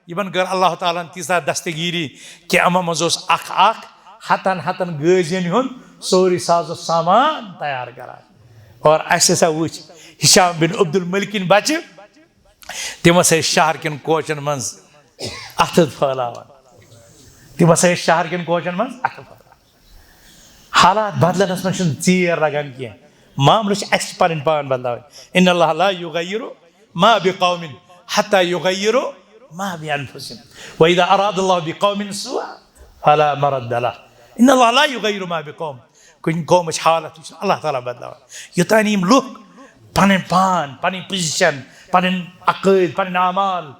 یِمن کٔر اللہ تعالیٰ ہن تیٖژاہ دستگیری کہِ یِمن منٛز اوس اکھ اکھ ہتن ہتن غٲزین ہُنٛد سورُے ساز و سامان تیار کران۔ اور اسہِ ہسا وٕچھ ہشام بن عبدالملکٕنۍ بچہِ، تِم ہسا ٲسۍ شہر کٮ۪ن کوچن منٛز اتھٕ پھٲلاوان۔ تِم ہسا ٲسۍ شہر کٮ۪ن کوچن منٛز اتھٕ پھٲلاوان۔ حالات بدلنس منٛز چھُنہٕ ژیر لگان کینٛہہ۔ معاملہٕ چھِ اسہِ پنٕنۍ پان بدلاوٕنۍ۔ ان اللہ لا یغیر ما بقوم حتی یغیروا ما بانفسہم۔ و اذا اراد اللہ بقوم سوءا فلا مرد له۔ ان اللہ لا یغیر ما بقوم۔ کُنہِ قومٕچ حالت چھُنہٕ اللہ تعالیٰ بدلاوان۔ یوٚتام یِم لُکھ پنٕنۍ پان، پنٕنۍ پوزیشن، پنٕنۍ عقٲیِد، پنٕنۍ اعمال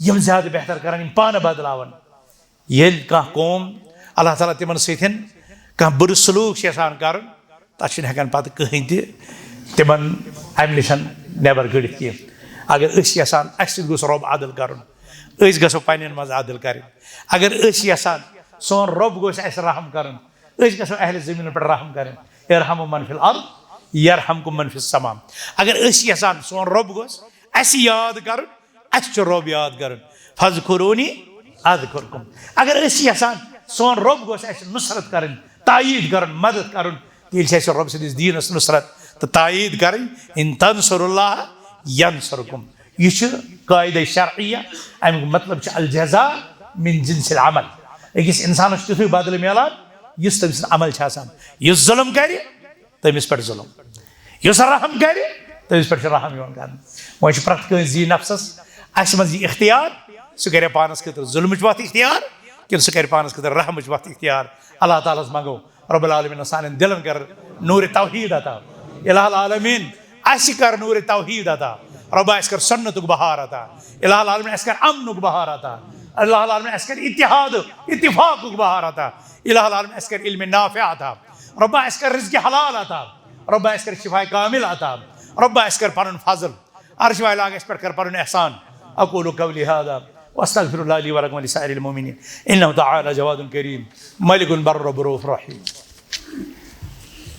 یِم زیادٕ بہتر کرن، یِم پانہٕ بدلاون، ییٚلہِ کانٛہہ قوم اللہ تعالیٰ تِمن سۭتۍ کانٛہہ بُرٕ سلوٗک چھُ یژھان کرُن، تتھ چھُنہٕ ہٮ۪کان پتہٕ کٕہٕنۍ تہِ تِمن امہِ نِش نٮ۪بر کٔڑِتھ کینٛہہ۔ اگر أسۍ یژھان اسہِ سۭتۍ گوٚژھ رۄب عدل کرُن، أسۍ گژھو پننٮ۪ن منٛز عدل کرٕنۍ۔ اگر أسۍ یژھان سون رۄب گوٚژھ اسہِ رحم کرُن، أسۍ گژھو اہل زمینن پٮ۪ٹھ رحم کرٕنۍ۔ ارحموا من فی الارض یرحمکم من فی السما۔ اگر أسۍ یژھان سون رۄب گوٚژھ اسہِ یاد کرُن، اسہِ چھُ رۄب یاد کرُن۔ فاذکرونی اذکرکم۔ اگر أسۍ یژھان سون رۄب گوٚژھ اسہِ نصرت کرٕنۍ، تایید کرُن، مدد کرُن، تیٚلہِ چھِ اسہِ رۄب سٕنٛدِس دیٖنس نصرت تہٕ تایید کرٕنۍ۔ ان تنصروا اللہ ینصرکم۔ یہِ چھُ قاعدہ شرعیہ، امیُک مطلب چھُ الجزاء من جنس العمل۔ أکِس انسانس چھُ تیُتھُے بدلہٕ میلان یُس تٔمۍ سُنٛد عمل چھُ آسان۔ یُس ظلم کرِ، تٔمِس پٮ۪ٹھ ظلم۔ یُس رحم کرِ، تٔمِس پٮ۪ٹھ چھُ رحم یِوان کرنہٕ۔ وۄنۍ چھُ پرٛٮ۪تھ کٲنٛسہِ ذی نفسس اَسہِ منٛز یہِ اختیار، سُہ کرِ پانس خٲطرٕ ظلمٕچ وتھ اختیار کِنہٕ سُہ کرِ پانس خٲطرٕ رحمٕچ وتھ اختیار۔ اللہ تعالیٰ ہس منٛگو رب العالمین سانٮ۪ن دلن کر نور توحید عطا۔ الہ العالمین، اَسہِ کر نور توحید عطا۔ رۄبا، اَسہِ کر سنتُک بہار عطا۔ الہ العالمین، اَسہِ کر امنُک بہار عطا۔ الہ العالمین، اَسہِ کر اتحاد اتفاقُک بہار عطا۔ الہ العالمین، اَسہِ کر علم نافع عطا۔ رۄبا، اَسہِ کر رزق حلال عطا۔ رۄبا، اَسہِ کر شفاء کامل عطا۔ رۄبا، اَسہِ کر پنُن فضل۔ عرش والہِ لاگہ اَسہِ پٮ۪ٹھ کر پنُن احسان۔ اقول قولی هذا واستغفر الله لي ولكم ولسائر المؤمنين انه تعالى جواد كريم ملك بر رب رؤوف رحيم۔